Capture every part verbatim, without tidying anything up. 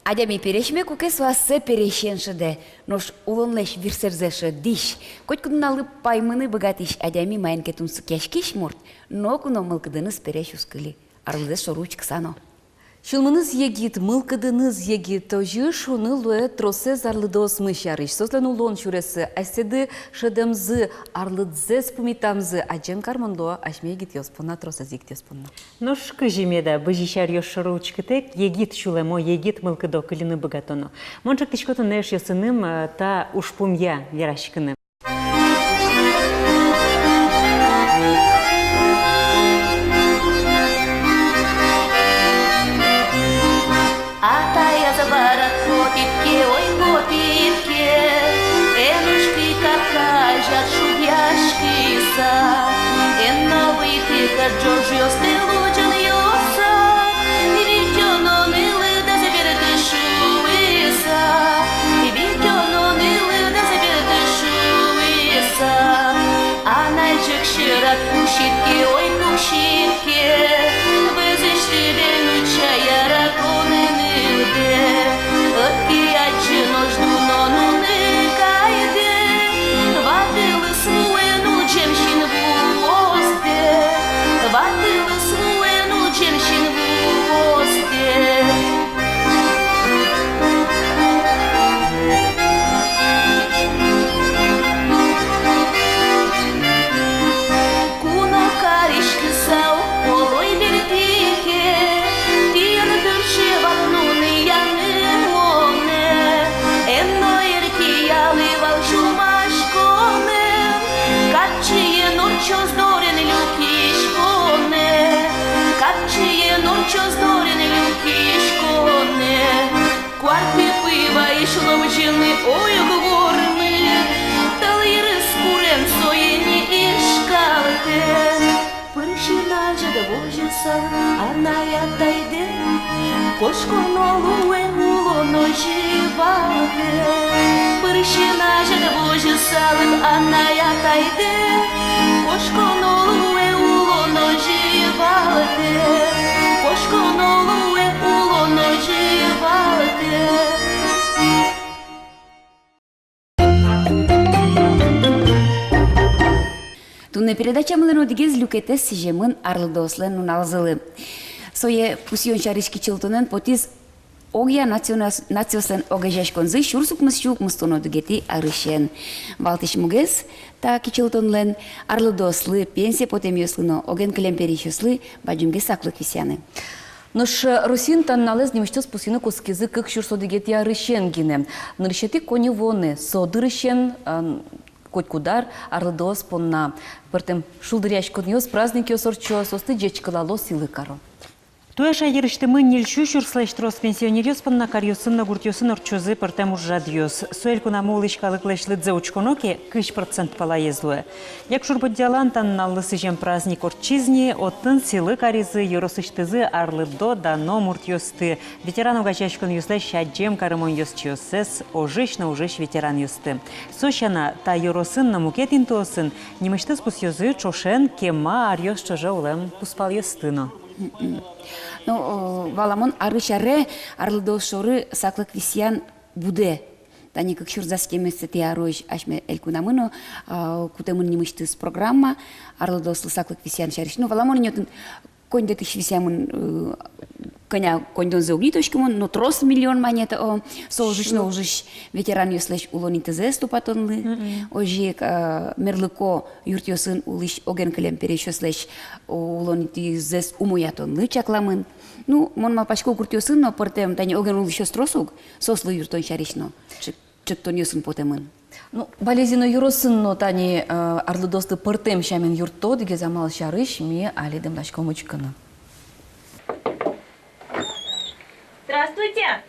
Адями пересьме, куке со ассэ пересен шӧдэ, нош улонлэсь вирсэрзэ шӧдӥсь, котькуд нуналлы паймыны быгатӥсь адями маин ке тунсыкъяськись мурт, ноку но мылкыдыныз пересь уз кыльы, арлыдзэс шоры учкыса но. Сюлмыныз егит, мылкыдыныз егит, озьы шуыны луэ тросэз арлыдоосмы сярысь. Соослэн улон сюрессы асьсэды шӧдэмзы, арлыдзэс пумитамзы адӟем кармон луо асьме егитъёс понна, тросэз егитъёс понна. Нош кызьы меда, бызи сяръёс шоры учкытэк, егит сюлэмо, егит мылкыдо кыльыны быгатоно. Мон чектӥсько туннэ эшъёсыным, э, та ужпумъя вераськыны. Атаяз вара котӥд ке, ой, котӥд ке, эн ужты капка азяд шугъяськыса, эн но выйты кӧт ӝожъёсты лудӟонъёсад, витёно нылыдэз берты шуыса, витёно нылыдэз берты шуыса. Анай ӟег сьӧрад пуксид ке, ой, пуксид ке, вӧзысьтыд эн утча яратонэ нылдэ. Ӧд ке адӟы нош дуно нуны кайдэ, ватылы сое улӟем синвуоздэ, ватылы сое улӟем синвуоздэ. Куно кариськыса огпол ой бертӥ ке, тӥр дырче вак нуны яны монэ. Эн но эркиялы вал сюлмаськонэм, капчиен ортчоз дорын люкиськонэ, капчиен ортчоз дорын люкиськонэ. Куартэ пый вайись лобӟыны, ой, уг вормы, тӧл йырыз курем, сое ни ишкалтэ. Пырысь азяд возьысал анай-атайдэ, кошконо луэ улон озьы валтэ. Пырысь азяд возьысал анай-атайдэ, кошконо луэ улон озьы валтэ, кошконо луэ улон озьы валтэ. Туннэ передачамылэн одӥгез люкетэз сӥземын арлыдоослэн нуналзылы. Сое пусъён сярысь кичӧлтонэн потӥз огъя нациос-, нациослэн огазеяськонзы сюрс укмыс сю укмыстон одӥгетӥ арысен. Валтӥсь мугез та кичӧлтонлэн — арлыдоослы, пенсие потэмъёслы но оген кылем пересьёслы бадӟымгес саклык висъяны. Нош Россиын та нуналэз нимысьтыз пусйыны кутскизы кык сюрс одӥгетӥ арысен гинэ. Нырысетӥ коньывуонэ со дырысен, а, котькуд ар арлыдоос понна пӧртэм шулдыръяськонъёс, праздникъёс ортчо, соосты ӟечкылало, сӥлы каро. Туэ шаерысьтымы ньыль сю сюрслэсь трос пенсионеръёс понна каръёсын но гуртъёсын ортчозы пӧртэм ужрадъёс. Со элькунамы улӥсь калыклэсь лыдзэ учконо ке, кызь процент палаез луэ. Якшур-Бӧдьялан та нуналлы сӥзем праздник ортчиз ни, отын сӥлы каризы ёросысьтызы арлыдо дано муртъёсты, ветеран огазеяськонъёслэсь адӟем карымон ёзчиоссэс, ожысь но ужысь ветеранъёсты. Со сяна, та ёросын но мукет интыосын нимысьтыз пусъёзы ӵошен кема аръёс ӵоже улэм кузпалъёсты но. Мгм. Ну, о, валамон, арысь аре арлыдоос шоры саклык висъян будэ. Тани кык сюрс дас тямысэтӥ арозь асьме элькунамы но, а, кутэмын нимысьтыз программа арлыдоослы саклык висъян сярысь. Ну, валамон, ини отын коньдэтысь висъямын, э, кӧня коньдонзэ уг ни тодӥськы мон, но трос миллион манет, о, со ужысь но ужысь ветеранъёслэсь улон интызэс тупатонлы, мгм, озьы ик, э, мерлыко юртъёсын улӥсь оген кылем пересьёслэсь улон интызэс умоятонлы чакламын. Ну, мон малпасько, гуртъёсын но пӧртэм, тани оген улӥсьёс трос ук, соослы юрттон сярысь но чек-, чектонъёсын потэмын. Ну, Балезино ёросын но тани, э, арлыдоослы пӧртэм сямен юртто, одӥгез амал сярысь ми али дэмласьком учкыны. Здравствуйте!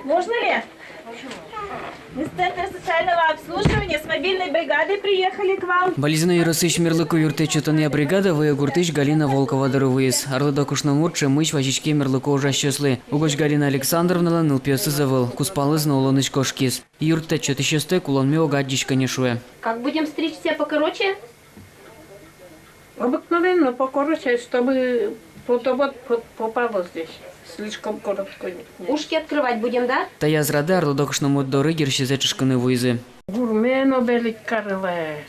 Можно ли? Мы с центра социального обслуживания с мобильной бригадой приехали к вам. Балезино ёросысь мерлыко юрттэт сётонъя бригада вае гуртысь Галина Волкова доры вуиз. Арлыдо кышномурт ӵемысь вазиське мерлыко ужасьёслы. Угось Галина Александровналэн нылпиосыз ӧвӧл, кузпалыз но улонысь кошкиз. Юрттэт сётӥсьёсты кулонме уг адӟиськы ни, шуэ. Как будем стричь, все покороче? Обыкновенно покороче, чтобы Вот, вот, вот попало здесь. Слишком коротко. Ушки открывать будем, да? Таяз радэ арлыдо кышномурт доры йырсизэ чышкыны вуизы. Гурме но белить карылэ.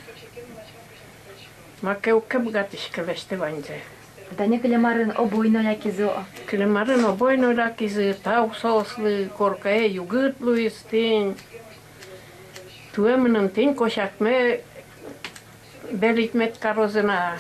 Маке уг ке быгатӥськы лэсьтыны ваньзэ. Тани кылем арын обой но лякизы. Кылем арын обой но лякизы, тау соослы, коркае югыт луиз тӥни. Туэ мыным тӥни косякме, белить мед карозы на.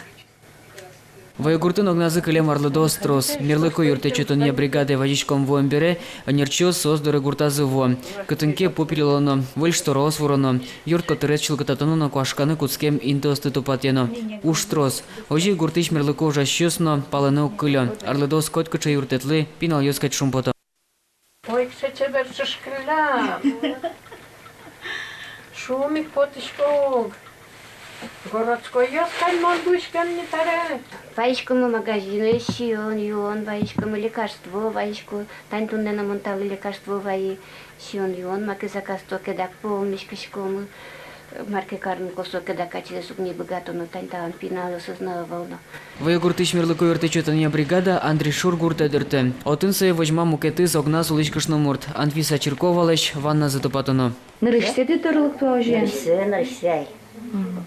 Вӧйгуртын огназы кылем арлыдоос трос. Мерлыко юрттэт сётонъя бригадае вазиськон вуэм бере, ӧнерчиос соос доры гуртазы вуо. Кытын ке пу пилилоно, выль штораос вуроно, юрт котырез чылкытатоно но куашканы кутскем интыосты тупатъяно. Уж трос. Озьы гуртысь мерлыко ужасьёс но палэнэ уг кылё. Арлыдоос котькыӵе юрттэтлы пиналъёс кадь шумпото. Ой, кыӵе чебер чышкылля. Шуом ик, потӥсько ук. Городскойёс кадь мон луиськем ни табере. Вайиськомы магазинэ, сиён-юон вайиськомы, лекарство вайисько. Тань туннэ но мон талы лекарство вайи, сиён-юон маке заказто ке дак, пол миськиськомы. Мар ке карыны косо ке дак, ачиз уг ни быгато но, тань талэн пиналъёсыз но ӧвӧл но. Вӧйгуртысь мерлыко юрттэт сётонъя бригада Андрейшур гуртэ дыртэ. Отын сое возьма мукетыз огназ улӥсь кышномурт Анфиса Чирковалэсь ванназы тупатоно. Нырысьсэ тӥ доры лыкто-а озьы? Нырысьсэ, нырысьсэ ай. Мгм.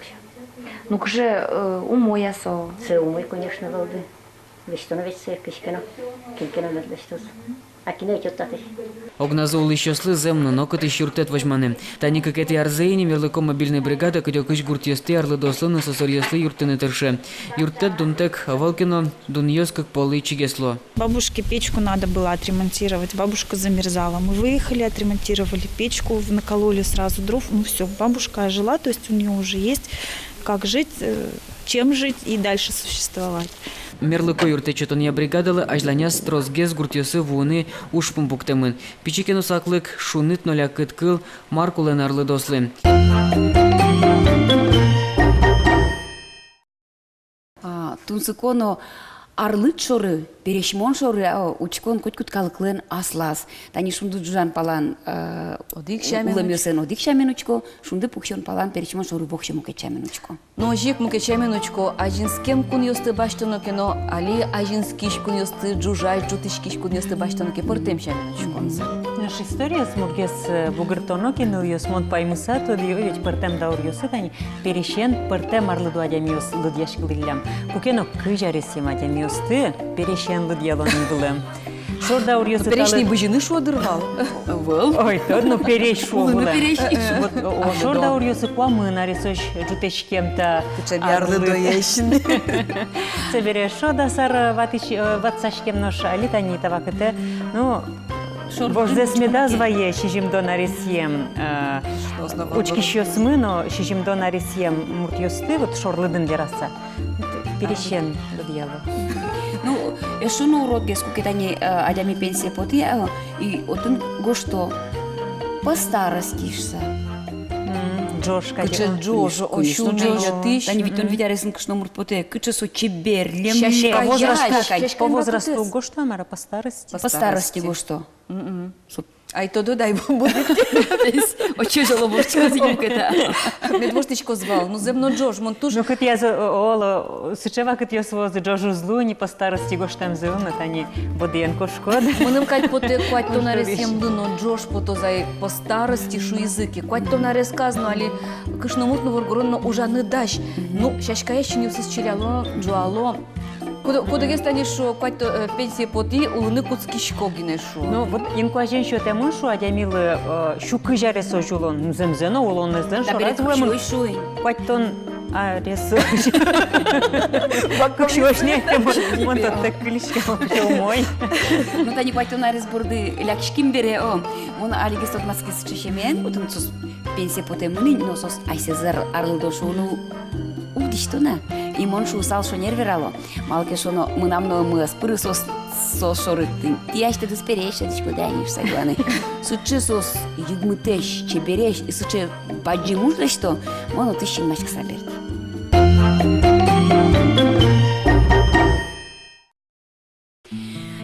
Ну, кыӵе, э, умой-а со? Сое умой, конечно, валды. Лэсьтоно ведь сое кызьы ке но, кин ке но мед лэсьтоз. А кин ӧтёд татысь. Огназы улӥсьёслы зэм но нокытысь юрттэт возьманы. Тани кыкетӥ арзэ ини мерлыко мобильной бригада кыдёкысь гуртъёстӥ арлыдоослы но сосоръёслы юрттыны тырше. Юрттэт дунтэк ӧвӧл ке но, дунъёс кык поллы ичигес луо. Бабушке печку надо было отремонтировать. Бабушка замерзала. Мы выехали, отремонтировали печку, в-, накололи сразу дров. Ну всё, бабушка ожила, то есть у неё уже есть как жить, э, чем жить и дальше существовать. Мерлыко юрттэт сётонъя бригадалы азьланяз тросгес гуртъёсы вуыны ужпум пуктэмын. Пичи ке но саклык, шуныт но лякыт кыл, мар кулэ на арлыдоослы. А, тунсыко но арлыд шоры, пересьмон шоры, а, учкон котькуд калыклэн аслаз. Тани шунды ӝужан палан, э, одӥг сямен уч-, улэмъёсын одӥг сямен учко, шунды пуксён палан пересьмон шоры воксё мукет сямен учко. Но озьы ик мукет сямен учко, азинскем кунъёсты басьтоно ке но, али азинскись кунъёсты, ӝужась ӝутӥськись кунъёсты басьтоно ке, пӧртэм сямен учко. Мгм. Нош историез мургес, э, бугыртоно ке, нылъёс, мон паймыса тодӥ, ой, ведь пӧртэм дауръёсы тани пересен пӧртэм арлыдо адямиос лыдъяськылӥллям. Куке но кызь аресъем адямиосты пересен лыдъяло ни вылэм. Шор дауръёсы... Пересь талы ни бызьыны шуо дыр вал. Вал. Ой, тод, ну, пересь шуо вылэм. Улыны пересь. Э, э, вот, о, шор дауръёсы куамын аресозь ӝутэськем та. Кыӵе арлыдоесь. Собере шо дас ар, э, ватӥсь, э, ватсаськем, нош али тани та вакытэ, ну, вождэс медаз вае сизьымдон аресъем, э, учкисьёсмы но сизьымдон аресъем муртъёсты, вот, шорлыдын вераса. Пересен лыдъяло. Ну, эшшо но уродгес, куке тани, э, адями пенсие потэ, э, и отын гожто по старости шуса. М, ӝож кадь. Кыӵе ӝож, о, сюлмы йӧтӥсь. Тани витьтон вить аресын кышномурт потэ, кыӵе со чебер, лемлем. По возрасту, по возрасту гожто, мар-а, по старости? По старости гожто. Мгм. Ай тодо, дай бу-, будет. Отчы жало воштӥськоз юкета. Мед воштӥськоз вал, ну, зэм но ӝож, мон туж. Ну, кытӥяз, о, оло, сыӵе вакытъёс вуозы, ӝож уз луы ни, по старости гожтэмзы но, тани бодыен кошкод. Мыным кадь потэ, куатьтон аресъемлы но ӝож потоз ай, по старости шуизы ке. Куатьтон аресказ но али кышномурт но, воргорон но ужаны дась. Мгм. Ну, сяськаясь синъёсыз чиляло, ӝуало. Куд-, кудӥгес тани шуо, куатьтон, э, пенсие потӥ, улыны кутскисько гинэ шуо. Ну, вот инкуазен сётэмын, шуо, адямилы, э, сю кызь аресозь улон, ну, зэмзэ но улонэзлэн шораз вуэмын. Куатьтон арес. Кык сюозь нэ, мон, мон тодтэк кылиськем, умой. Ну, тани куатьтон арес борды лякиським бере, о, мон али гес тодматски сыӵе сямен, отын соос пенсие потэмын ини, но соос асьсэзэс ар-, арлыдо шуыны уг дӥсьто на. И мон шуысал шонер верало. Малы ке шуоно, мынам но ӧмы ӧз пыры соос, соос шоры. Тӥ асьтэдыз пересь шӧдӥськоды ини шуса юаны. Сыӵе соос йыгмытэсь, чебересь, и сыӵе бадӟым уж лэсьто, мон отысь синмаськыса берти.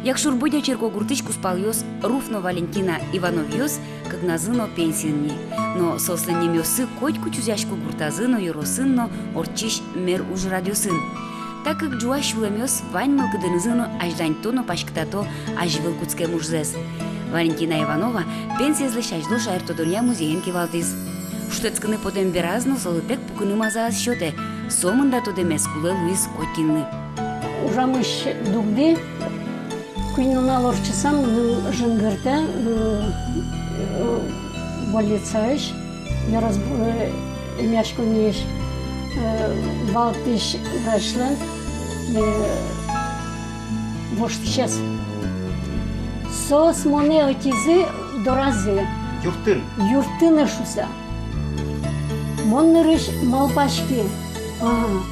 Якшур-Бӧдья черкогуртысь кузпалъёс Руф но Валентина Ивановъёс кыкназы но пенсиын ни. Но соослэн нимъёссы котьку чузъясько гуртазы но, ёросын но, ортчись мер ужрадъёсын. Кык ӝуась сюлэмъёс вань мылкыдынызы но азьланьто но паськытато азьвыл кутскем ужзэс. Валентина Иванова пенсиезлэсь азьло шаертодонъя музейын кивалтӥз. Шутэтскыны потэм бераз но солы тэк пукыны мазаез сётэ, сомында тодэмез кулэ луиз коть кинлы. Ужамысь дугды, куинь нунал ортчыса мыным жингыртэ, э, э, больницаысь, ёрос, э, эмъяськонниысь, э, валтӥсь врачлэн, э, воштӥсез. Соос монэ ӧтизы доразы. Юрттыны? Юрттыны шуса. Мон нырысь малпаськи: ага,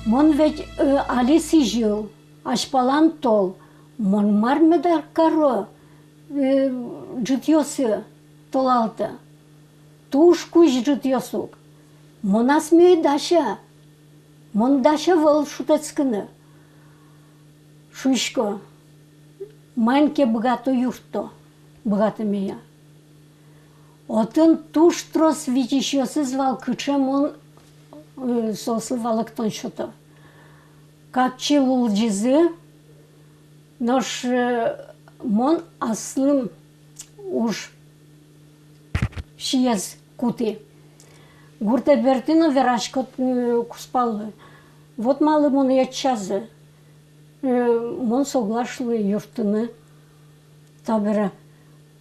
мон ведь, э, али сӥзьыл, азьпалан тол, мон мар меда каро, э, ӝытъёсы толалтэ. Туж кузь ӝытъёс ук. Мон асме ӧй дася. Мон дась ӧвӧл шутэтскыны. Шуисько, маин ке быгато, юртто, быгатэмея. Отын туж трос витисьёсыз вал, кыӵе мон, э, соослы валэктон сёто. Капчи лулӟизы, нош, э, мон аслым уж сиез кутӥ. Гуртэ бертӥ но верасько, э, кузпалы. Вот малы монэ ӧтчазы. Э, мон соглаш луи юрттыны. Табере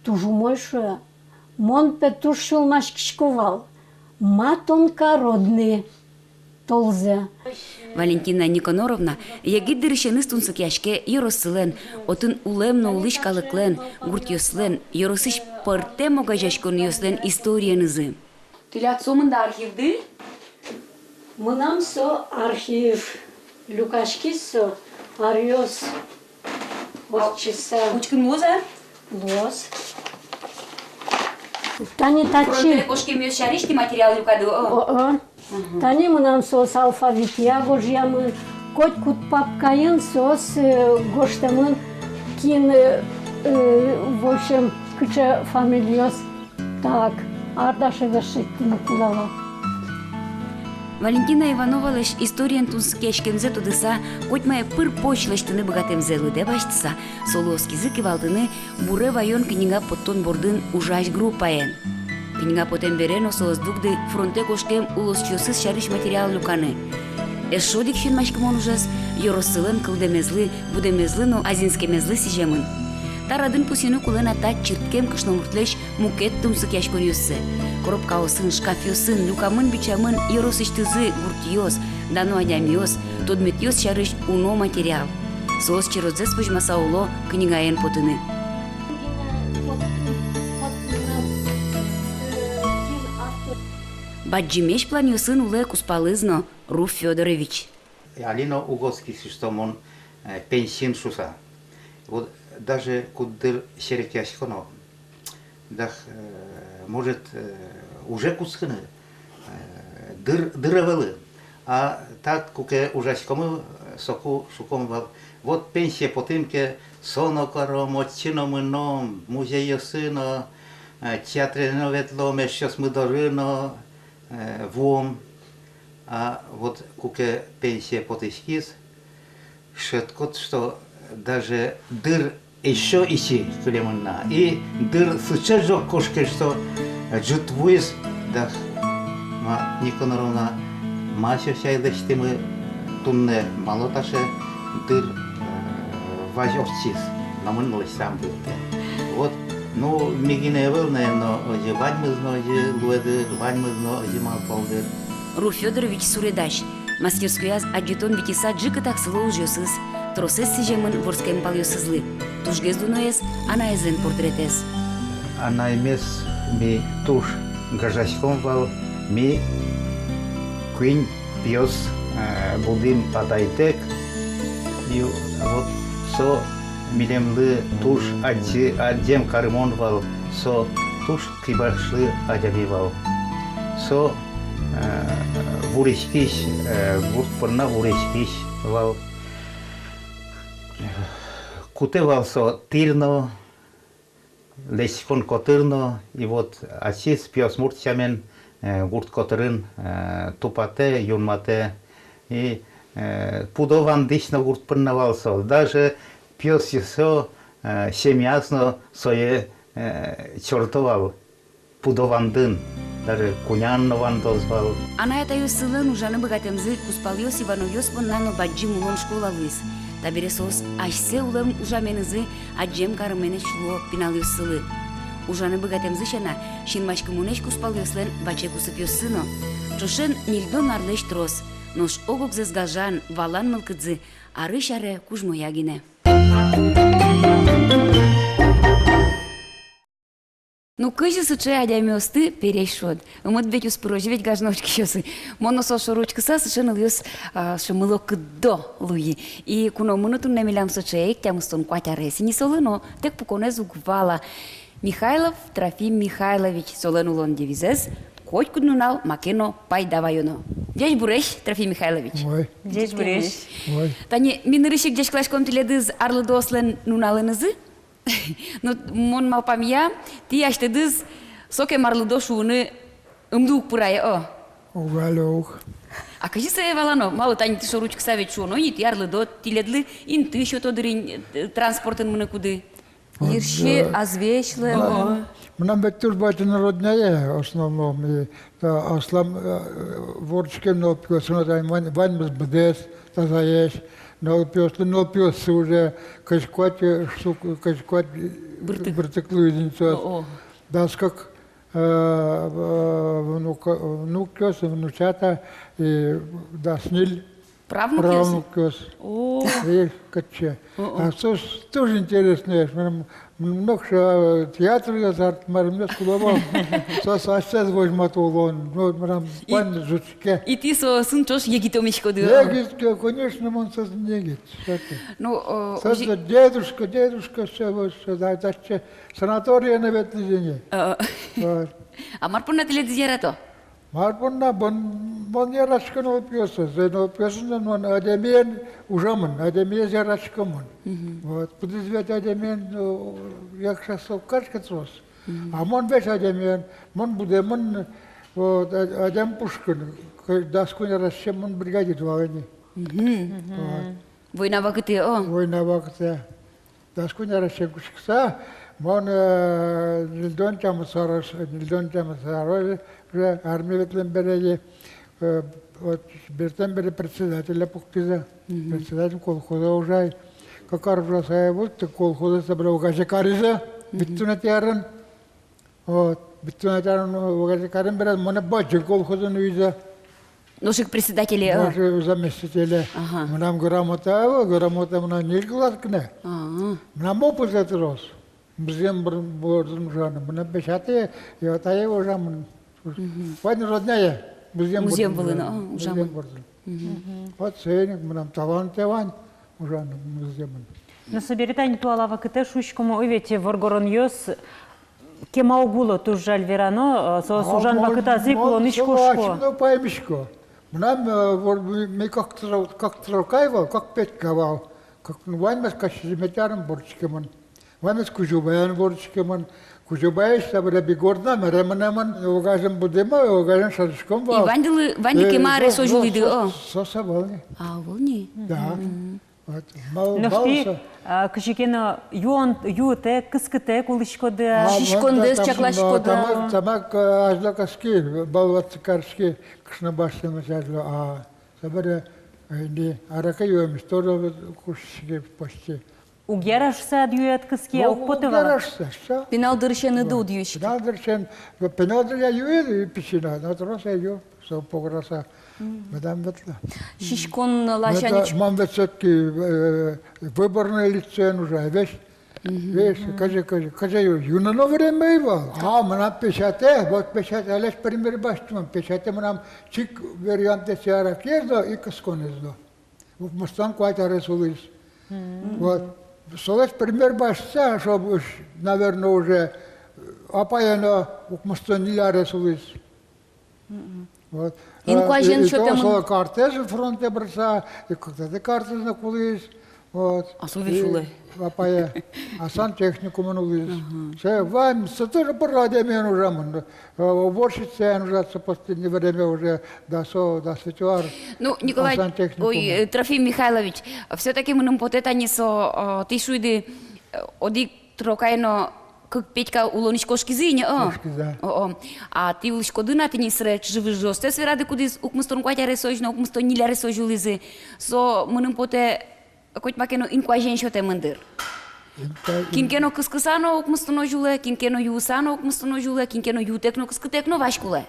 туж умой, шуэ. Мон пе туж сюлмаськисько вал, ма тон карод ни толзэ. Валентина Никоноровна егит дырысеныз тунсыкъяське ёроссылэн, отын улэм но улӥсь калыклэн, гуртъёслэн, ёросысь пӧртэм огазеяськонъёслэн историенызы. Тӥляд сомында архивды? Мынам со архив, люкаськиз со аръёс ортчыса. Учкыны луоз-а? Луоз. Тани татчы. Фронтэ кошкемъёс сярысь тӥ материал люкады, о? О-о. Мгм. Тани мынам соос алфавитъя гожъямын, котькуд папкаын соос, э, гожтэмын, кин, э, э, в общем, кыӵе фамилиос. Так, ар дасьёсыз шедьтыны кулэ вал. Валентина Ивановалэсь историен тунсыкъяськемзэ тодыса, котьмае пыр-поч лэсьтыны быгатэмзэ лыдэ басьтыса, солы оскизы кивалтыны «Буре ваён» книга поттон бордын ужась группаен. Книга потэм бере но соос дугды фронтэ кошкем улосчиосыз сярысь материал люканы. Эшшо одӥг синмаськымон ужез ёроссылэн кылдэмезлы, будэмезлы но азинскемезлы сӥземын. Та радын пусйыны кулэ на та чырткем кышномуртлэсь мукет тунсыкъяськонъёссэ. Коробкаосын, шкафъёсын люкамын-бичамын ёросысьтызы гуртъёс, дано адямиос, тодметъёс сярысь уно материал. Соос черодзэс возьмаса уло книгаен потыны. Бадӟымесь планъёсын улэ кузпалыз но, Руф Фёдорович. Али но уг оскиськы, что мон, э, пенсиын шуса. Вот даже куддыр серекъяськоно, дак, э, может, э, уже кутскыны, э, дыр, дыр ӧвӧл. А так, куке ужаськомы, э, соку шуком вал: вот пенсие потӥм ке, со но каром, отчы но мыном, музейёсы но, э, театре но ветлом, эшъёсмы доры но, э, вуом. А вот куке пенсие потӥськиз, шӧдӥськод, что даже дыр ещё ичи кылемын на. И дыр сыӵе ӝог кошке, что ӝыт вуиз, дак, ма, Никоноровна, ма сё сяй лэсьтӥмы туннэ, малы таӵе дыр, э, вазь ортчиз, номыр но лэсьтэ ӧм быгатэ. Вот, ну, ми гинэ ӧвӧл на, но озьы ваньмыз но озьы луэ дыр, ваньмыз но озьы малпало дыр. Руф Фёдорович суредась. Мастерскояз адӟытон витьыса ӝикытак сыло ужъёсыз, тросэз сӥземын вордскем палъёсызлы. Тужгес дуноез — анаезлэн портретэз. Анаймес ми туж гажаськом вал, ми куинь пиос, э, будӥм патайтэк. И вот со милемлы туж адӟи-, адӟем карымон вал, со туж кибашлы адями вал. Со, э, вуриськись, э, гурт понна вуриськись вал. Кутэ вал со тӥр но, лэсьтӥськон котыр но, и вот ачиз пиосмурт сямен, э, гурт котырын, э, тупатэ, юнматэ, и э, пудо вандӥсь но гурт понна вал со. Даже пиосъёсыз, э, семьяз но сое, э, чорто вал пудо вандын, даже кунян но вандоз вал. Анай-атайёссылэн ужаны быгатэмзы кузпалъёс Ивановъёс понна но бадӟым улон школа луиз. Табере соос асьсэ улэм ужаменызы адӟем карыменэсь луо пиналъёссылы. Ужаны быгатэмзы сяна, синмаськымонэсь кузпалъёслэн баӵе кусыпъёссы но. Ӵошен ньыльдон арлэсь трос, нош ог-огзэс гажан, валан мылкыдзы арысь аре кужмоя гинэ. Ну, кызьы сыӵе адямиосты пересь шуод? Ымыд ведь уз пырозь ведь гажано учкисьёсы. Мон но со шоры учкыса сыӵе нылъёс, а, сыӵе мылокыдо луи. И куно мыно туннэ милям сыӵе ик, тямыстон куать арес ини солы, но тэк пуконэз уг вала. Михайлов Трофим Михайлович, солэн улон девизэз: котькуд нунал маке но пайда ваёно. Ӟечбуресь, Трофим Михайлович. Ой. Ӟечбуресь. Ой. Тани ми нырысь ик ӟечкыласьком тӥледыз арлыдоослэн нуналэнызы. Ну, мон малпамъя, тӥ асьтэдыз сокем арлыдо шуыны ымды уг пырае, о. Уг вале ук. А кызьы сое валано? Малы, тани тӥ шоры учкыса ведь шуоно ини, тӥ арлыдо, тӥледлы инты сёто дыр ини, э, транспортын мыныны-куды. Вот, йырси, э, азвесь луэ. Мынам, о, мынам ведь туж бадӟым родняе, в основном, и, э, аслам, э, вордскем нылпиосы но тани вань-, ваньмыз быдэс, тазаесь, нылпиослы, нылпиоссы уже кызь куать, э, штук, кызь куать, э, быртык, быртык луизы ини соос. О, о. Дас кык, э, э, внук, внукъёс, внучата, и дас ньыль правнукъёс. Правнукъёс. О. И кытчы. О, о. А соос туж интересноесь, мынам, мынам нокыӵе, э, театръёс, артмармес кулэ ӧвӧл. Соос асьсэос возьмато улон, ну, мынам и пан жучке. И тӥ соосын ӵош егитомиськоды, о? Егит, конечно, мон соосын егит. Что ты? Ну, э, соос уже дедушка, дедушка, всё, вот, всё, да, да, че, санаторие на ветлӥзы ини. Э. Вот. А мар понна тӥледыз ярато? Мар понна, мон, мон яратӥсько нылпиосыз, э, нылпиосыз но мон адямиен ужамын, адямиез яратӥсько мон. Мгм. Вот. Кудӥз ведь адямиен, э, якшаса уг кариськы трос. Мгм. А мон весь адямиен, мон будэмын, вот, а-, адями пушкын, к-, дас куинь аресысен мон бригадир вал ини. Мгм. Вот. Война вакытэ, о? Война вакытэ. Дас куинь аресысен кутскыса, мон, э, ньыльдон тямыс арес, ньыльдон тямыс арес уже армие ветлэм бере, э, вот, бертэм бере председателе пуктӥзы. Мгм. Председатель колхозэ ужай. Кык ар ужаса ӧй вуттэ, колхозэ бере огазьы каризы. Мгм. Витьтонэтӥ арын. Вот. Витьтонэтӥ арын огазьы карем бере монэ бадӟым колхозэ нуизы. Нош ик председателе, а? Нош ик заместителе. Ага. Мынам грамота ӧвӧл, грамота мынам ньыль класс гинэ. А. Мынам опыт трос. Музъем бор-, бордын ужаны. Мынам песятай, и атае ужамын. Мгм. Вань родняе музъем бордын ужаны. Музъем вылын, а, ужамын. Музъем бордын. Мгм. Вот соин ик мынам талантэ вань ужаны музъемын. Но собере тани туала вакытэ шуиськом, ой, ведь воргоронъёс кема уг уло, туж жаль верано, э, соос ужан вакытазы ик улонысь кошко. А мон, мон со ачим но паймисько. Мынам, э, вор-, ми, ми Коктрокай вал, Кокпетька вал. Кок-, ну, ваньмыз Касизметъярын вордӥськемын. Ваньмыз Кузебаен вордӥськемын. Кузебаысь табере Бигордын мыремын, огазьын будӥмы, огазьын шӧдӥськом вал. И ваньдылы, ваньды кема арес озьы луиды, о? Со, со, со вал ни. А, вал ни. Да. Мгм. Вот, мал-, нош тӥ, а, кызьы ке но юон, юытэк, кыскытэк улӥськоды-а? А, сиськондэс чакласькоды-а? Тамак, тамак, э, азьло каськи, баллы ватыса кариськи, кышно басьтэмысь азьло, а, собере, э, ини, арака юэмысь тоже куштӥськи почти. Уг яра шуса ӧд юэд, кыски-а, уг поты вал-а? Уг яра шуса, всё. Пинал дырысеныды уд юиськы. Пинал дырысен, пинал дыръя юи, пичи но, но трос ӧй ю. Со пограса медам ветлэ. Сиськон ласянь. Мон ведь всё-таки, э, выборной лицеен ужай весь. Весь, кызьы, кызьы, кызьы ю-, юны но время ӧй вал. А мынам песятэ, вот песятэлэсь пример басьтӥ мон, песятэ мынам чик вариантэ сяракез но и кысконэз но. Укмыстон куать арес улӥз. Вот. Солэсь пример басьтыса, шо, наверно, уже апае но укмыстон ньыль арес улӥз. Вот. Инкуазен сётэмын. Солэн картэз фронтэ бырса, и кыкетӥ картэз но кулӥз. Вот. А со весь улэ. Апае. А сантехникумын улӥз. Мгм. Сое ваньмыз, со тоже пыр адямиен ужамын. Э, уборщицаен ужа со последнее время уже, да, со, да, светлар. Ну, Николай, ой, э, Трофим Михайлович, всё-таки мыным потэ тани со, э, тӥ шуиды, э, одӥг трокай но кык Петька улонысь кошкизы ини, о? Кошкизы. О, о. А тӥ улӥськоды на тӥни сыӵе чыжы-выжыостэс верады, кудӥз укмыстон куать аресозь но укмыстон ньыль аресозь улӥзы. Со мыным потэ, котьма ке но инкуазен сётэмын дыр. Инка-, кин ке но кыскыса но укмыстонозь улэ, кин ке но юыса но укмыстонозь улэ, кин ке но юытэк но, кыскытэк но вазь кулэ.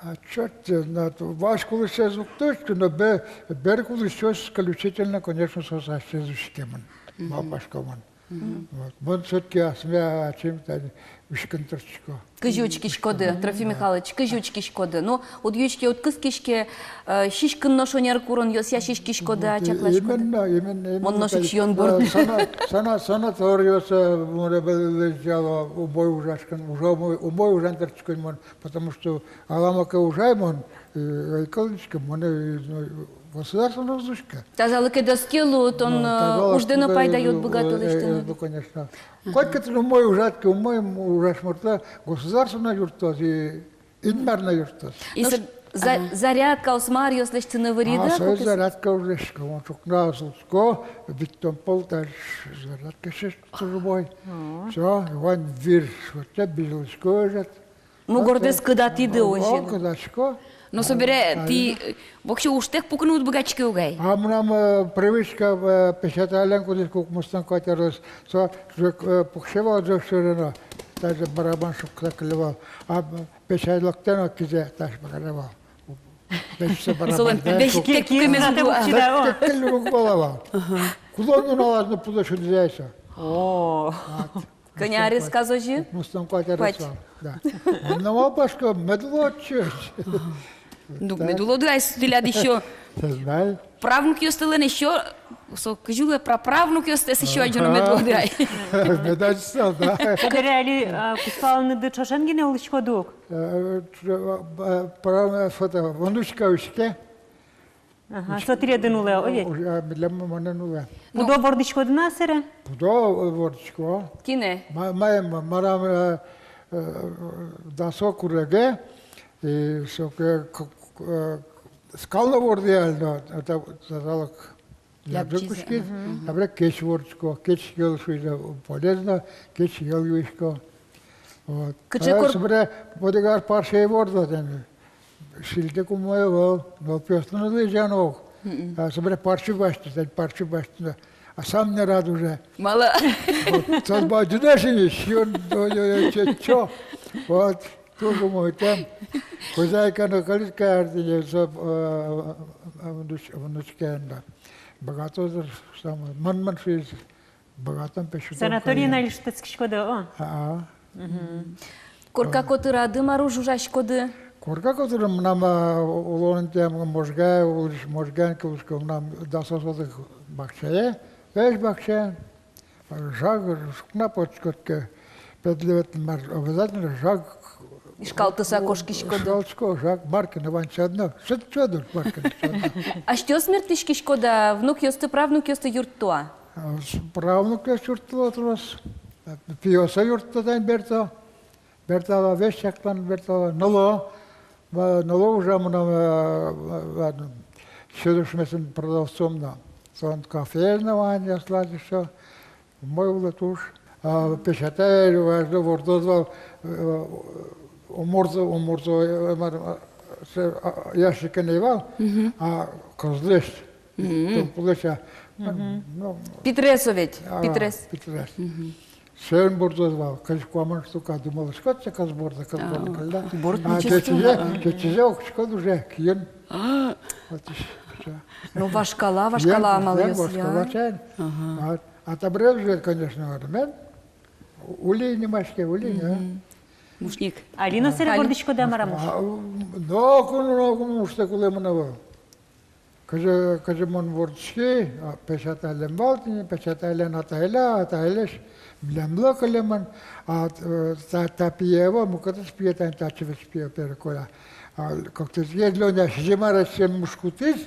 А чёрт знает, вазь кулӥсез уг тодӥськы, но бе-, берык улӥсьёс исключительно, конечно, соос асьсэз учкемын, мгм, малпаськемын. Мгм. Вот. Мон всё-таки асме ачим тани учкыны тыршисько. Кызьы учкиськоды, Трофим Михайлович, кызьы учкиськоды? Ну, уд юиське, уд кыскиське, э, сиськыны но шонер куронъёсъя сиськиськоды-а, вот, чакласькоды? Именно, именно, именно. Мон нош ик сиён борды. Э, сана-, сана-, санаториосы, э, мон, э, лэзьяло, умой ужаськыны, ужа-, умой, умой ужаны тыршисько мон, потому что Алама ке ужай мон, э, ӧй кылзӥськы, мон, э, ну, государствоын уз учкы. Тазалыкед ӧз ке лу, тон, ну, э, тазалык уждэ но, э, пайдаед быгаты, э, лэсьтыны. Э, ну, конечно. Мгм. Коть ке тон умой ужад ке, умой ужась муртлы государство но юрттоз, и Инмар но юрттоз. И со-, за-, ага, зарядкаос, маръёс лэсьтыны выриды-а? А, со куке зарядка уж лэсьтӥсько, мон ӵукна султӥсько, витьтон пол та зарядка сыӵе туж умой. О. Всё, вань вир, вот, я, бызьылӥсько ӧжыт. Мугордэс кыдатӥды озьы. О, кыдатӥсько. Но собере тӥ, э, воксё ужтэк пукыны уд быгатӥське угай? А мынам, э, привычка, э, песятайлэн кудӥз ке укмыстон куать арес, со, э, пуксе вал ӝӧк сьӧры но, даже барабан шокта кылле вал. А, э, песятай лыктэ но кизэ таӵе каре вал. Песятай барабан. Солэн да, песятай шок-, кыкемез ке-, уг лу, а. Кык кылле уг вал вал. Ага. Кулон нуналаз но пудо сюдӥз ай со. О. Вот. Кӧня аресказ озьы? Укмыстон куать арес вал. Да. Мон но малпасько, мед луоз отчы. Ну, мед луоды ай, тӥляд ещё. Правнукъёстылэн ещё, со кызьы луэ, праправнукъёстэс ещё адӟоно мед луоды ай. Мед адӟо, да. Собере али, а, кузпаланыды ӵошен гинэ улӥськоды ук? Э, э, э, прав-, фото, внучка учке. Ага, со тӥледын улэ, о ведь? Уж-, а, милем монэн улэ. Ну. Пудо вордӥськоды на сэре? Пудо, э, вордӥсько. Кинэ? Ма-, маем, ма-, мынам, э, э, дасо куреге, и соку, к-, к-, э, скал но вордӥ али но, это, тазалык лябӟиз, кутскиз, мгм, табере кеч вордӥсько, кеч йӧл шуизы, полезно, кеч йӧл юисько. Вот. Кыӵе кор- собере бодигар парсь ӧй вордо тани. Сильтык умой ӧвӧл, нылпиослы но лэзьяно ук. Мгм. А собере парсь басьтӥ, тани парсь басьтӥ. А сам не рад уже. Малы? Вот. Со бадӟым ини, сиён, ой-ой-ой, чечо. Вот. Туж умойтэм. Хозяйка но кылӥз картине, со, э, э, внуч-, внучкаен но. Быгатоз дыр, самой, мын-мын шуиз. Быгатом, пе, шудом. Санаториын али шутэтскиськоды, о? А-а. Мгм. Корка котырады мар уж ужаськоды? Корка котырын мынам, а, улон интыям Можга, улӥсь, Можгаын ке улӥсько, мынам дас сотых бакчае, весь бакчаен. Жаг, ӵукна потӥськод ке, педлы ветлыны мар, обязательно жаг. Ишкалтыса кошкиськоды. Ишкалтӥсько, жаг, мар ке но вань чадно, сыӵе чадо, мар ке но чадно. Асьтэос мерттӥськиськоды-а, внукъёсты, правнукъёсты юртто-а? А, с-, правнукъёс юрттыло трос. Пиосы юртто тани, берто. Бертало, весь чаклан бертало. Ныло, ва-, ныло ужа мынам, э, ладно, сьӧдышмесын продавцом но. Солэн кафеез но вань, аслаз ещё. Умой улэ туж. А песятай вазьло вордоз вал, э, уморзо, уморзо, э, мар, э, сэ-, а, ящикын ӧй вал, мгм, а кызлэсь. Мгм. Тулкулэсь, а, мгм, ну, питрес ведь, а, питрес. Питрес. Мгм. Соин бурдоз вал, кызь куамын штука, думалыськод, кызь борды, кызь борды кылля. Борды. А, ничего себе. Кечизе, кечизе окиськод уже, киын. А. Вот ещё. Ну, вашкала, вашкала амалъёс, я. Вашкала чай. Ага. А, а табере уже, конечно, армен. Улей нимаське, улей, а. Мгм. Мушник. Али но сэре вордӥськоды-а, мар-а, муш? А, ноку но, ноку но муштэк улэмын ӧвӧл. Кызьы, кызьы мон вордӥськи, а, песятайлэн вал тӥни, песятайлэн атайлэн, атайлэсь милемлы кылемын, а, э, та, та пие ӧвӧл, мукетыз пие, тани татчы весь пие, переколя. А, кыкетӥзэ Лёня сизьым аресысен мушкытӥз,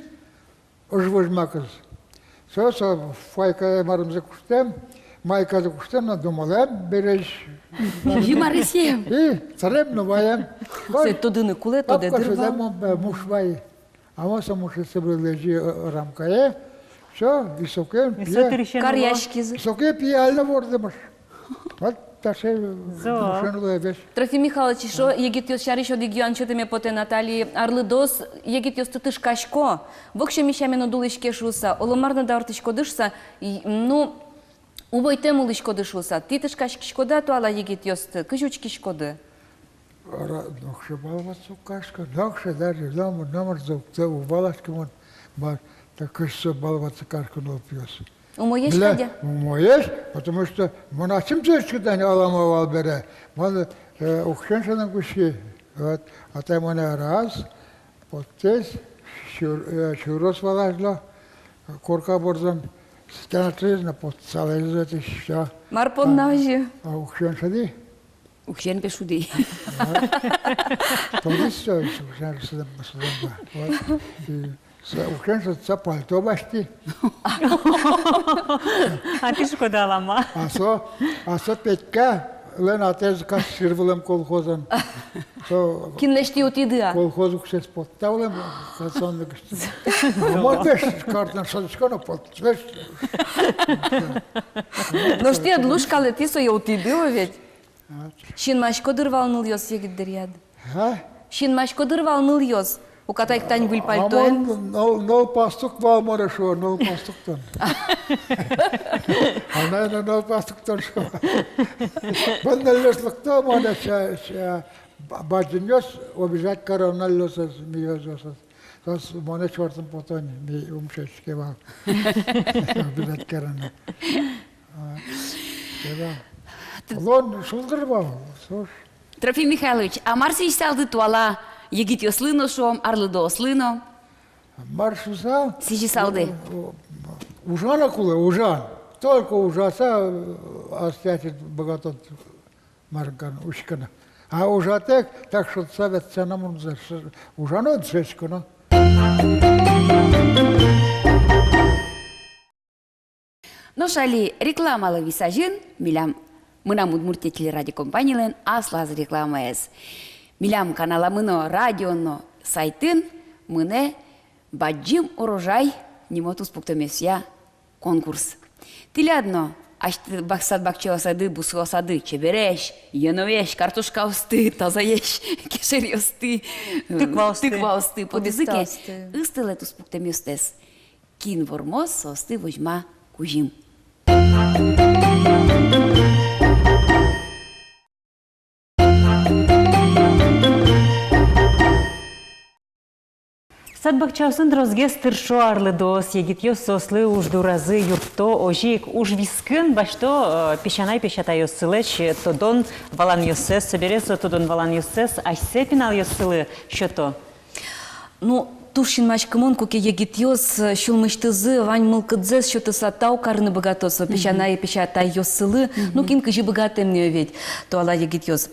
ыж возьмакыз. Со, со фуфайкае марымзэ куштэм, майказэ куштэм но думалэм бересь. Юморесем. И сэрем но ваем. Сое тодыны кулэ, тодэ дыр вал. Муш вай. А мон со мушесэ вылэзи, э, рамкае. Всё, и соку пие. Каръяськиз. Соку пие али но вордэмыш. Вот таӵе мушен луэ весь. Трофим Михайлович, эшшо егитъёс сярысь одӥг юан сётэме потэ на. Тани арлыдоос егитъёсты тышкасько. Воксё ми сямен уд улӥське шуыса, оло мар но дауртӥськоды шуыса, и, ну, убойтэм улӥськоды шуыса. Тӥ тышкаськиськоды-а туала егитъёсты, кызьы учкиськоды? Ара, нокыӵе вал ватсак карисько, нокыӵе даже, номыр, номыр зовытэк уг валаськы мон, мар, та кызьы со вал ватсак карисько нылпиос. Умоесь кадь-а? Умоесь, потому что мон ачим сое учкы тани, алама вал бере. Мон, э, уксёен шедьыны кутски, вот, атай монэ раз, поттэс, сюр-, э, сюрес вал азьло, корка бордын, стена тризна, потсалэз отысь, всё. Мар понна озьы? А, уксёен шеди. Уксёен пе шуди. Тодӥз со, уксёен шедем, шедем, да. Вот. И со, уксёен шедем, со пальто басьтӥ. А тӥ шуиськоды алама. А со, а со Петькалэн атэз кассир вылэм колхозын. Со... Кинлэсь тӥ утиды-а? Колхоз уксёез потта вылэм, кассир вылэм. А мон пе картын шӧдӥсько но потта. Нош тӥ ӧд лушкалэ, тӥ сое утиды, о ведь. Синмасько дыр вал нылъёс егит дыръяд. А? Синмасько дыр вал нылъёс. Уката ик тань выль пальтоен. А мон ныл, ныл пастук вал, мар-а шуо, ныл пастук тон. А, наверно, ныл пастук тон шуо. Мон нылъёс лыкто, мон ача, ача, ба-, бадӟымъёс обижать каро нылъёсыз, миёсыз. Соос монэ чортын пото ни, ми ум сётӥське вал. Обижать каро ни. А, да. Улон шулдыр вал, слушай. Трофим Михайлович, а мар сӥзьысалды туала егитъёслы но, шуом, арлыдоослы но? Мар шуысал? Сӥзьысалды. Ужаны кулэ, ужан. Только ужаса, э, ас ятыр быгатод мар карыны, учкыны. А ужатэк, так что совет сяна мурзэ, ужано, дышетсконо. Нош али рекламалы висазьын милям «Мынам Удмуртие» телерадиокомпанилэн аслаз рекламаез. Милям каналамы но, радио но сайтын мынэ «Бадӟым урожай» нимо туспуктэмъёсъя конкурс. Тӥляд но асьтэ бак-, сад-бакчаосады, бусыосады чебересь, ёноесь картошкаосты, тазаесь кешыръёсты, тыкваосты, тыкваосты потӥзы ке, пудистаосты, ыстэлэ туспуктэмъёстэс. Кин вормоз, соосты возьма кузьым. Сад-бакчаосын тросгес тыршо арлыдоос, егитъёс соослы уж дуразы юртто, озьы ик уж вискын басьто, э, песянай-песятайёссылэсь, э, тодон-валанъёссэс, собере со тодон-валанъёссэс асьсэ пиналъёссылы сёто. Ну, туж синмаськымон, куке егитъёс, э, сюлмысьтызы вань мылкыдзэс сётыса тау карыны быгато со песянай-песятайёссылы, ну, кин кызьы быгатэ ни, о ведь, туала егитъёс.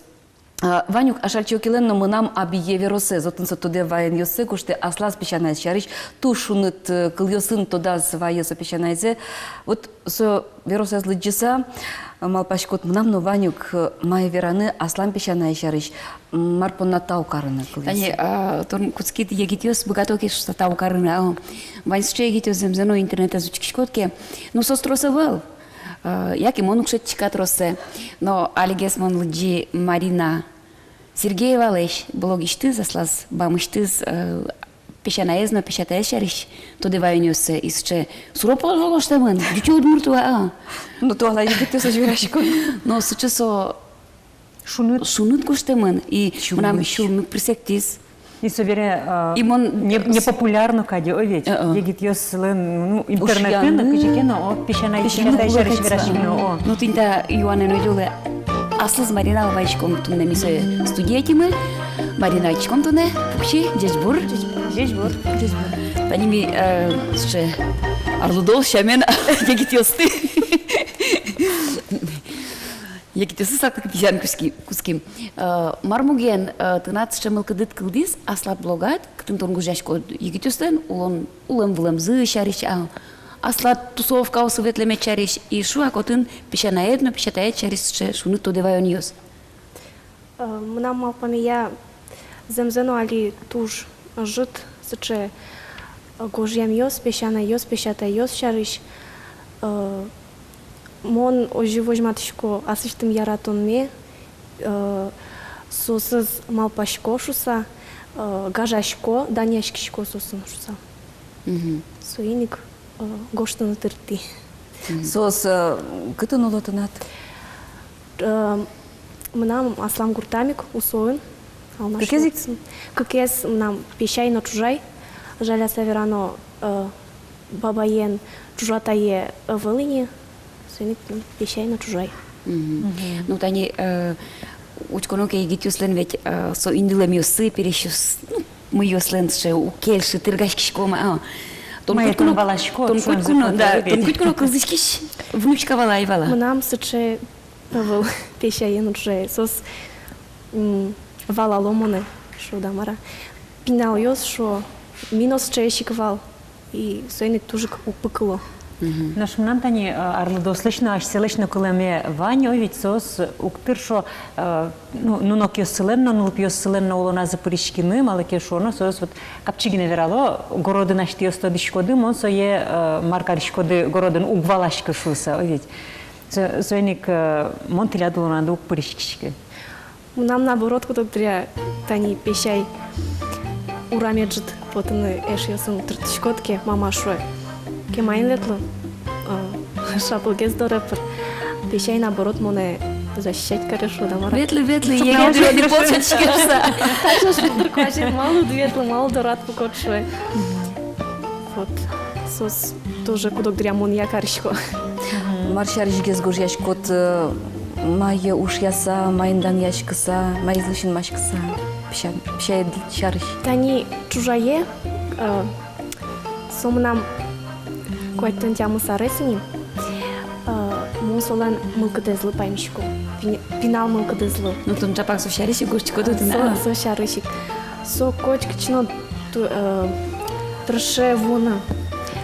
А, Ванюк Ашальчи Окилэн но «Мынам абие» веросэз, отын со тодэ ваёнъёссэ гожтэ аслаз песянаез сярысь, туж шуныт, э, кылъёсын тодаз вае со песянайзэ. Вот со веросэз лыдӟыса, э, малпаськод, мынам но, Ванюк, э, мае вераны аслам песянае сярысь, м, мар понна тау карыны кылъёсын. Тани, а, тон кутскид, егитъёс быгато ке шуыса тау карыны, а, вань сыӵе егитъёс, зэмзэ но, интернетэз учкиськод ке, ну, соос трос ӧвӧл, а, яке мон уг шедьтӥськы тросэз. Но алигес мон лыдӟи Марина Сергеевалэсь блогысьтыз, аслаз бамысьтыз, э, песянаез но песятаез сярысь тодэ ваёнъёссэ, и сыӵе суро-поро гожтэмын, ӟуч удмурт вал, а. Ну, туала егитъёс озьы верасько. Но сыӵе со шуныт, шуныт гожтэмын, и мынам сюлмысь пырсектӥз. И собере, э, и мон не, с- непопулярно кадь, о ведь, э-э, егитъёслэн, ну, интернетын но, кызьы ке но, о, песянай, песянай сярысь вераськыны, о. Ну, тӥни та юанэн ойдолэ. Аслыз Марина, вазиськом туннэ ми сое студие ӧтимы. Марина, ӧтиськом тонэ пукси, ӟечбур. Ӟечбур. Ӟечбур. Тани ми, э, сыӵе арлыдоос сямен егитъёсты. Егитъёсты сак-, тӥ сямен кутски-, кутским. Э, мар муген, э, тынад сыӵе мылкыдыд кылдӥз аслад блогад, кытын тон гожъяськод егитъёслэн улон, улэм-вылэмзы сярысь, а, аслад тусовкаосы ветлэмед сярысь, и шуак отын песянаед но песятаед сярысь сыӵе шуныт тодэ ваёнъёс. Э, мынам малпамея, зэмзэ но али туж ӧжыт сыӵе, э, гожъямъёс песянайёс, песятайёс сярысь. Э, мон озьы возьматӥсько аслэсьтым яратонме, э, соосыз малпасько шуыса, э, гажасько, данъяськисько соосын шуыса. Мгм. Соин ик, э, гожтыны тыртӥ. Мгм. Соос, э, кытын уло тынад? Э, мынам аслам гуртам ик, Усоын. Алнаш. Кыкез ик? Улсын. Кыкез мынам, песяй но ӵужай. Жаляса верано, э, бабаен ӵужатае ӧвӧл ини, соин ик, ну, песяй но ӵужай. Мгм. Мгм. Ну, тани, э, учконо ке, егитъёслэн ведь, э, со интылэмъёссы, пересьёс, ну, мыйёслэн сыӵе уг кельшы, тыргаськисько ма, а. Тон кутьку но, тон кутьку но, да, тон кутьку но кылзӥськись внучка вал-а, ӧй вал-а? Мынам сыӵе ӧвӧл, песяе но ӵужае. Соос, м, валало монэ, шуод-а, мар-а. Пиналъёс шуо, ми но сыӵеесь ик вал. И соин ик туж ик уг пыкыло. Мгм. Нош мынам тани, э, арлыдоослэсь но, асьсэлэсь но кылэме вань, ой, ведь соос уг тыршо, э, ну, нунокъёссылэн но, нылпиоссылэн но улоназы пыриськыны, малы ке шуоно, соос вот капчи гинэ верало: городын асьтэос тодӥськоды, мон сое, э, мар кариськоды городын, уг валаськы шуыса, ой, ведь. Со-, соин ик, э, мон тӥляд улонады уг пыриськиськы. Мынам, наоборот, куд-ог дыръя, тани песяй ураме ӝыт потыны эшъёсын тыртӥськод ке, мама шуэ: «Кемаен ветлы? А, шаплыгес доры пыр». Песяй, наоборот, монэ защищать каре, шуод-а, мар-а. «Ветлы, ветлы, егит доры потӥськод шуыса. Таӵе шулдыр куазен малы уд ветлы, малы дорад пукод?» — шуэ. Вот. Соос тоже куд-ог дыръя монъя карисько. Мар сярысьгес гожъяськод, э, мае ушъяса, маин данъяськыса, маизлы синмаськыса, песян-, песяед сярысь? Тани ӵужае, э, со мынам куатьтон тямыс арес ини, э, мон солэн мылкыдэзлы паймисько, пи-, пинал мылкыдэзлы. Ну, тон ӵапак со сярысь ик гожтӥськод отын, со, а? Со сярысь ик. Со котькытчы но ту-, э, тырше вуыны.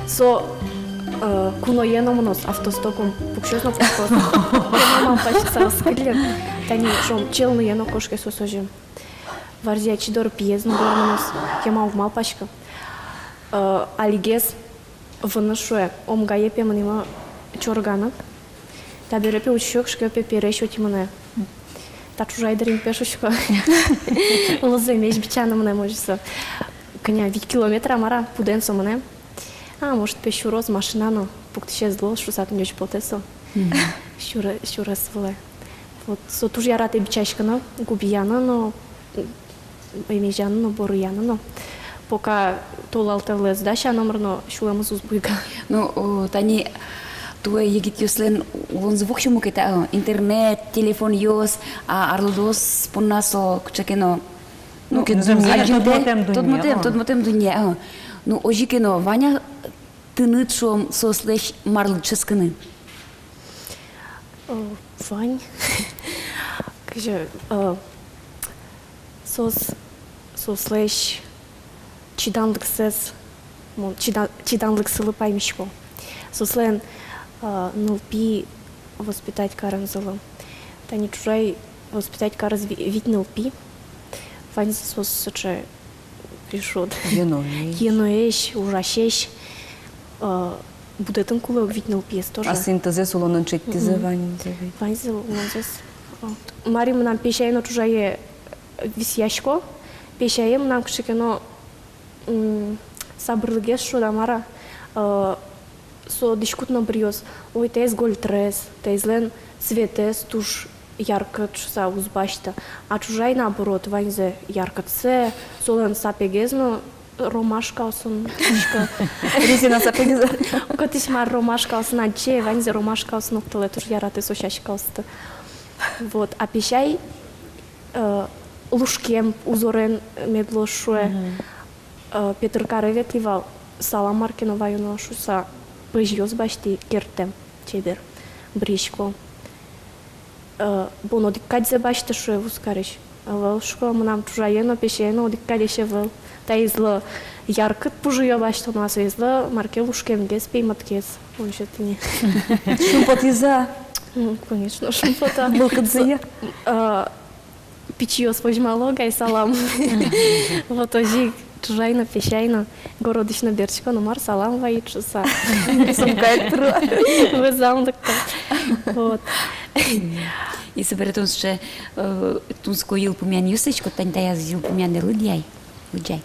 Со, э, куное но мыноз, автостопом пуксёз но пуксёз. Кема малпаськыса ӧз кыле. Тани, шуом, челное но кошке со озьы. Варзи ачид доры, пиез но доры мыноз. Кема уг малпаськы. Э, алигес выныз, шуэ, Омгае, пе, мынӥмы чорыганы. Табере, пе, учкисько, кыӵе ке, пе, пересь отӥ мынэ. Та ӵужай дыр ини, пе, шуисько. Лозэмесь бичаны мынэм озьы со. Кӧня, вить километр-а, мар-а, пудэн со мынэ. А, может, пе, сюроз, машина но пуктӥсез луоз шуыса, тӥнь озьы потэ со. Мгм. Сюре-, сюрес вылэ. Вот, со туж яратэ бичаськыны, губияны но, эмезьяны но, борыяны но. Пока толалтэлы ӧз дась, а номыр но сюлэмыз уз буйга. Ну, о, тани туэ егитъёслэн улонзы воксё мукет-а, о, интернет, телефонъёс, а арлыдоос понна со кыӵе ке но, ну, ну, ке, ну, дунне, зэмзэ, тодмотэм дунне, тодмотэм, о, тодмотэм дунне, о. Ну, озьы ке но, вань-а тыныд, шуом, соослэсь марлы дышетскыны? Э, вань. Кызьы, э, соос, соослэсь чиданлыксэс, мон чида-, чиданлыксылы паймисько. Соослэн, э, нылпи воспитать каремзылы. Тани ӵужай воспитать кариз ви-, вить нылпи. Ваньзы соос сыӵе, кызьы шуод, йӧноесь, йӧноесь, ужасесь, э, будэтыны кулэ ук вить нылпиез тоже. Ас интызэс улонын шедьтӥзы ваньзэ ведь. Ваньзэ улонзэс. Вот. Мар-а, мынам песяе но ӵужае висъясько, песяе мынам кыӵе ке но, м, сабырлыгес, шуод-а, мар-а, э, со дӥськут но быръёз: «Ой, таиз гольтрес, таизлэн светэз туж яркыт», — шуыса уз басьты. А ӵужай, наоборот, ваньзэ яркытсэ, солэн сапегез но ромашкаосын, шуисько. Резина сапегез. Кытысь мар ромашкаосын адӟе, ваньзэ ромашкаосын октылэ, туж яратэ со сяськаосты. Вот. А песяй, э, лушкем узорен мед луоз, шуэ. Мгм. Э, Петыр каре ветлӥ вал, салам мар ке но ваёно шуыса, пӧзьёс басьтӥ кертэм, чебер, быръисько. Э, бон одӥг кадьзэ басьты, шуэ, вузкарись. Ӧвӧл, шуисько, мынам ӵужае но, песяе но одӥг кадесь ӧвӧл. Таизлы Яркыт пужыё басьтоно, а соизлы мар ке лушкемгес, пеймыткес. Мон сётӥ ни. Шумпотӥз-а? М, конечно, шумпота. Мылкыдзыя? А, пичиос возьмало гай салам. Вот озьы ик чужай но, песяй но, городысь но бертӥсько но, мар, салам вайид шуса. Сумкаед пыро. Вӧзам лыкто. Вот. И собере тон сыӵе, э, тунсыко йылпумъянъёс лэсьтӥськод, тани таяз йылпумъяндэ лыдъяй, лыдъяй.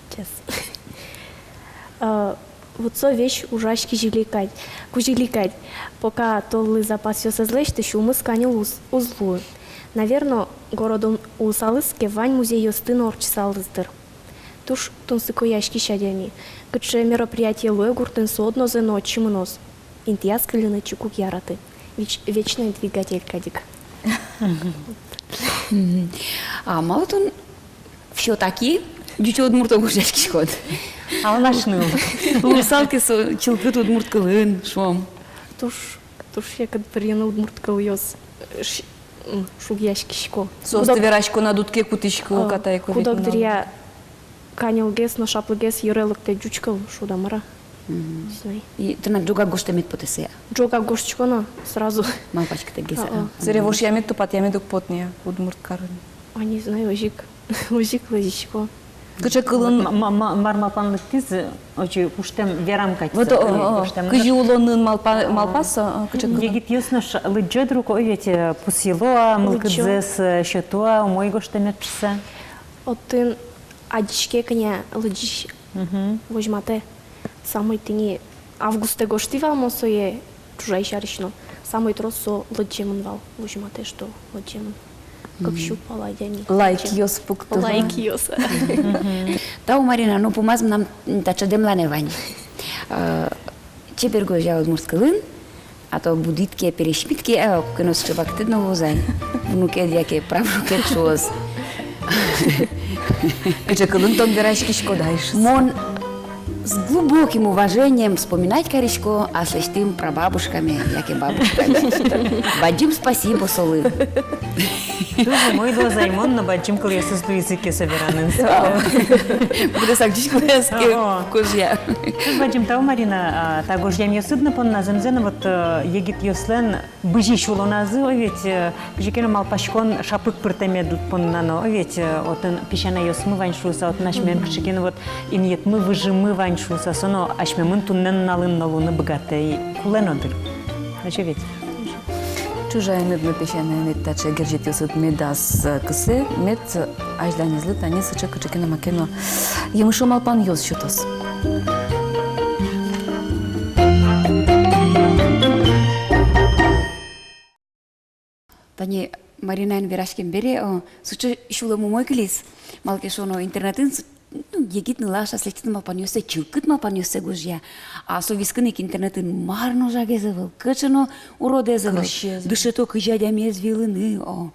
Сейчас. Э, вот со весь ужась кизили кадь, кузили кадь. Пока толлы запасъёс ӧз лэсьты, сюлмыз каньыл уз, уз луы. Наверно, городын улысалыз ке, вань музейёсты но ортчысалыз, дыр. Туж тунсыкояськись адями. Кыӵе мероприятие луэ гуртын, со однозэ но отчы мыноз. Интыяз кыльыны чик уг яраты. Веч-, вечный двигатель кадь ик. Мгм. А малы тон всё-таки ӟучо удмурто гожъяськиськод? Алнаш ныл. Луысал ке со чылкыт удмурт кылын, шуом. Туж, туж секыт бырйыны удмурт кылъёс, ш-, м, шугъяськисько. Соосты вераськонад уд ке кутӥськы ук, а, куд-ог дыръя каньылгес но шаплыгес йыре лыктэ ӟуч кыл, шуод-а, мар-а. Мгм. Не знаю. И тынад ӝогак гожтэмед потэ сое-а? Ӝогак гожтӥсько но сразу. Малпаськытэкгес-а? А, а. Собере вошъямед, тупатъямед уг поты ни-а удмурт карын? А, не знаю, озьы ик, озьы ик лэзисько. Кыӵе кылын? Ма-, ма-, ма-, мар малпан лыктӥз, отчы куштэм верам кадь. Вот, со, о, о, о, кыӵе кылын, кыӵе кылын. Кызьы улонын малпа-, а, малпаз со, а, кыӵе кылын. Егитъёс но ш-, лыдӟо, дыр ук, о, ведь, э, пусйыло-а, лыдӟо. Мылкыдзэс, э, сёто-а, умой гожтэмед шуса. Отын адӟиське кӧня лыдӟись. Мгм. Возьматэ. Самой тӥни августэ гожтӥ вал мон сое, чужай сярысь но. Самой трос со лыдӟемын вал. Возьматэ, что лыдӟемын. Кык сю пала адями. Лайкъёс пуктыло. Лайкъёс. Мгм. Тау, Марина, но пумаз мынам таӵе дэмланэ вань. Э, чебер гожъя удмурт кылын, а то будӥд ке, пересьмид ке, а, куке но сыӵе вакытэд но луоз ай. Внукед яке правнукед шуоз. Кыӵе кылын тон вераськиськод ай шуса. Мон с глубоким уважением вспоминать карисько аслэсьтым прабабушкаме яке бабушкаме. Бадӟым спасибо солы. Туж умой луоз ай, мон но бадӟым кылъёсыз луизы ке со веранын. Быдэсак ӟуч кылъёс ке гожъя. Туж бадӟым тау, Марина, а, та гожъямъёсыд но понна. Зэмзэ но, вот, э, егитъёслэн бызись улоназы, о, ведь, э, кызьы ке но малпаськон шаплык пыртэмед понна но, о, ведь, э, отын песянайёсмы вань шуса, отын асьмелэн кызьы ке но вот инъетмы, выжымы вань шуса, со но асьмемын туннэ нуналын но луыны быгатэ, и кулэ но, дыр. Озьы ведь? Чужаенэд но песянаенэд таӵе герӟетъёсыд медаз, э, кысэ, мед азьланезлы тани сыӵе кыӵе ке но маке но емыш малпанъёс сётоз. Тани Маринаен вераськем бере, о, сыӵе сюлэм умой кылиз. Малы ке шуоно, интернетын с-, ну, егит нылаш аслэсьтыд малпанъёссэ, чылкыт малпанъёссэ гожъя. А со вискын ик интернетын мар но жагез ӧвӧл, кыӵе но уродэз ӧвӧл. Кырсез. Дышето, кызьы адямиез виылыны, о,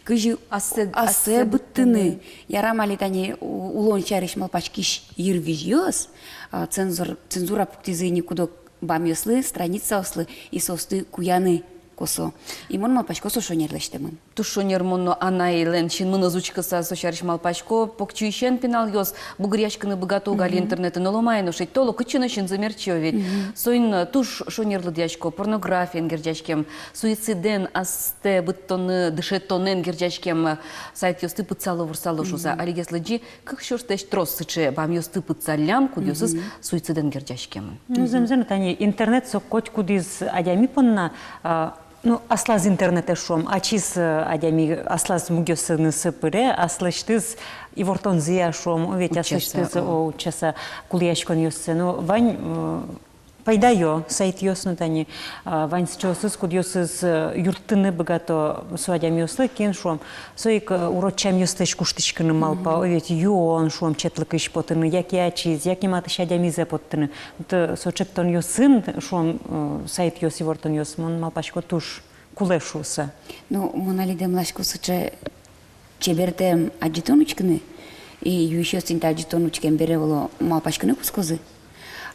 кызьы ассэ, ассэ быдтыны. Быдтыны. Ярам али тани у-, улон сярысь малпаськись йырвизьёс, а, цензур-, цензура пуктӥзы ини куд-ог бамъёслы, страницаослы, и соосты куяны косо. И мон малпасько, со шонер лэсьтэмын. Туж шонер. Мон но анаелэн синмыныз учкыса со сярысь малпасько. Покчиысен пиналъёс бугыръяськыны быгато ук али интернетын, оло мае но шедьто, оло кытчы но синзы мерчо ведь. Мгм. Соин, э, туж шонер лыдъясько порнографиен герӟаськем, суицидэн астэ быдтонэн, дышетонэн герӟаськем, э, сайтъёсты пытсало, ворсало шуса. Мгм. Алигес лыдӟи, кык сюрслэсь трос сыӵе бамъёсты пытсаллям, кудъёсыз суицидэн герӟаськемын. Ну, зэмзэ но, тани интернет со котькудӥз адями понна, а, ну, аслаз интернетэ, шуом, ачиз, э, адями аслаз мугъёсыныз пыре, аслэсьтыз ивортонзыя, шуом, о, ведь, аслэсьтыз, о, утчаса кулэяськонъёссэ. Ну, вань, э, пайдаё сайтъёс но тани, а, вань сыӵеосыз, кудъёсыз, э, юрттыны быгато со адямиослы, кин, шуом, со ик, э, урод сямъёслэсь куштӥськыны малпа, о, ведь, юон, шуом, четлыкысь потыны, яке ачиз, яке матысь адямизэ поттыны. Вот, э, со чектонъёсын, шуом, э, сайтъёс, ивортонъёс, мон малпасько, туж кулэ шуса. Ну, мон али дэмласько сыӵе чебертэм адӟытон учкыны, и юисьёс тӥни та адӟытон учкем бере, оло, малпаськыны кутскозы.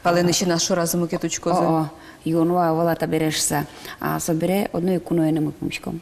Палэнысь ас шоразы мукет учкозы. О-о, юон вал-а, ӧвӧл-а табере шуса. А собере одно ик куноенымы пумиськом.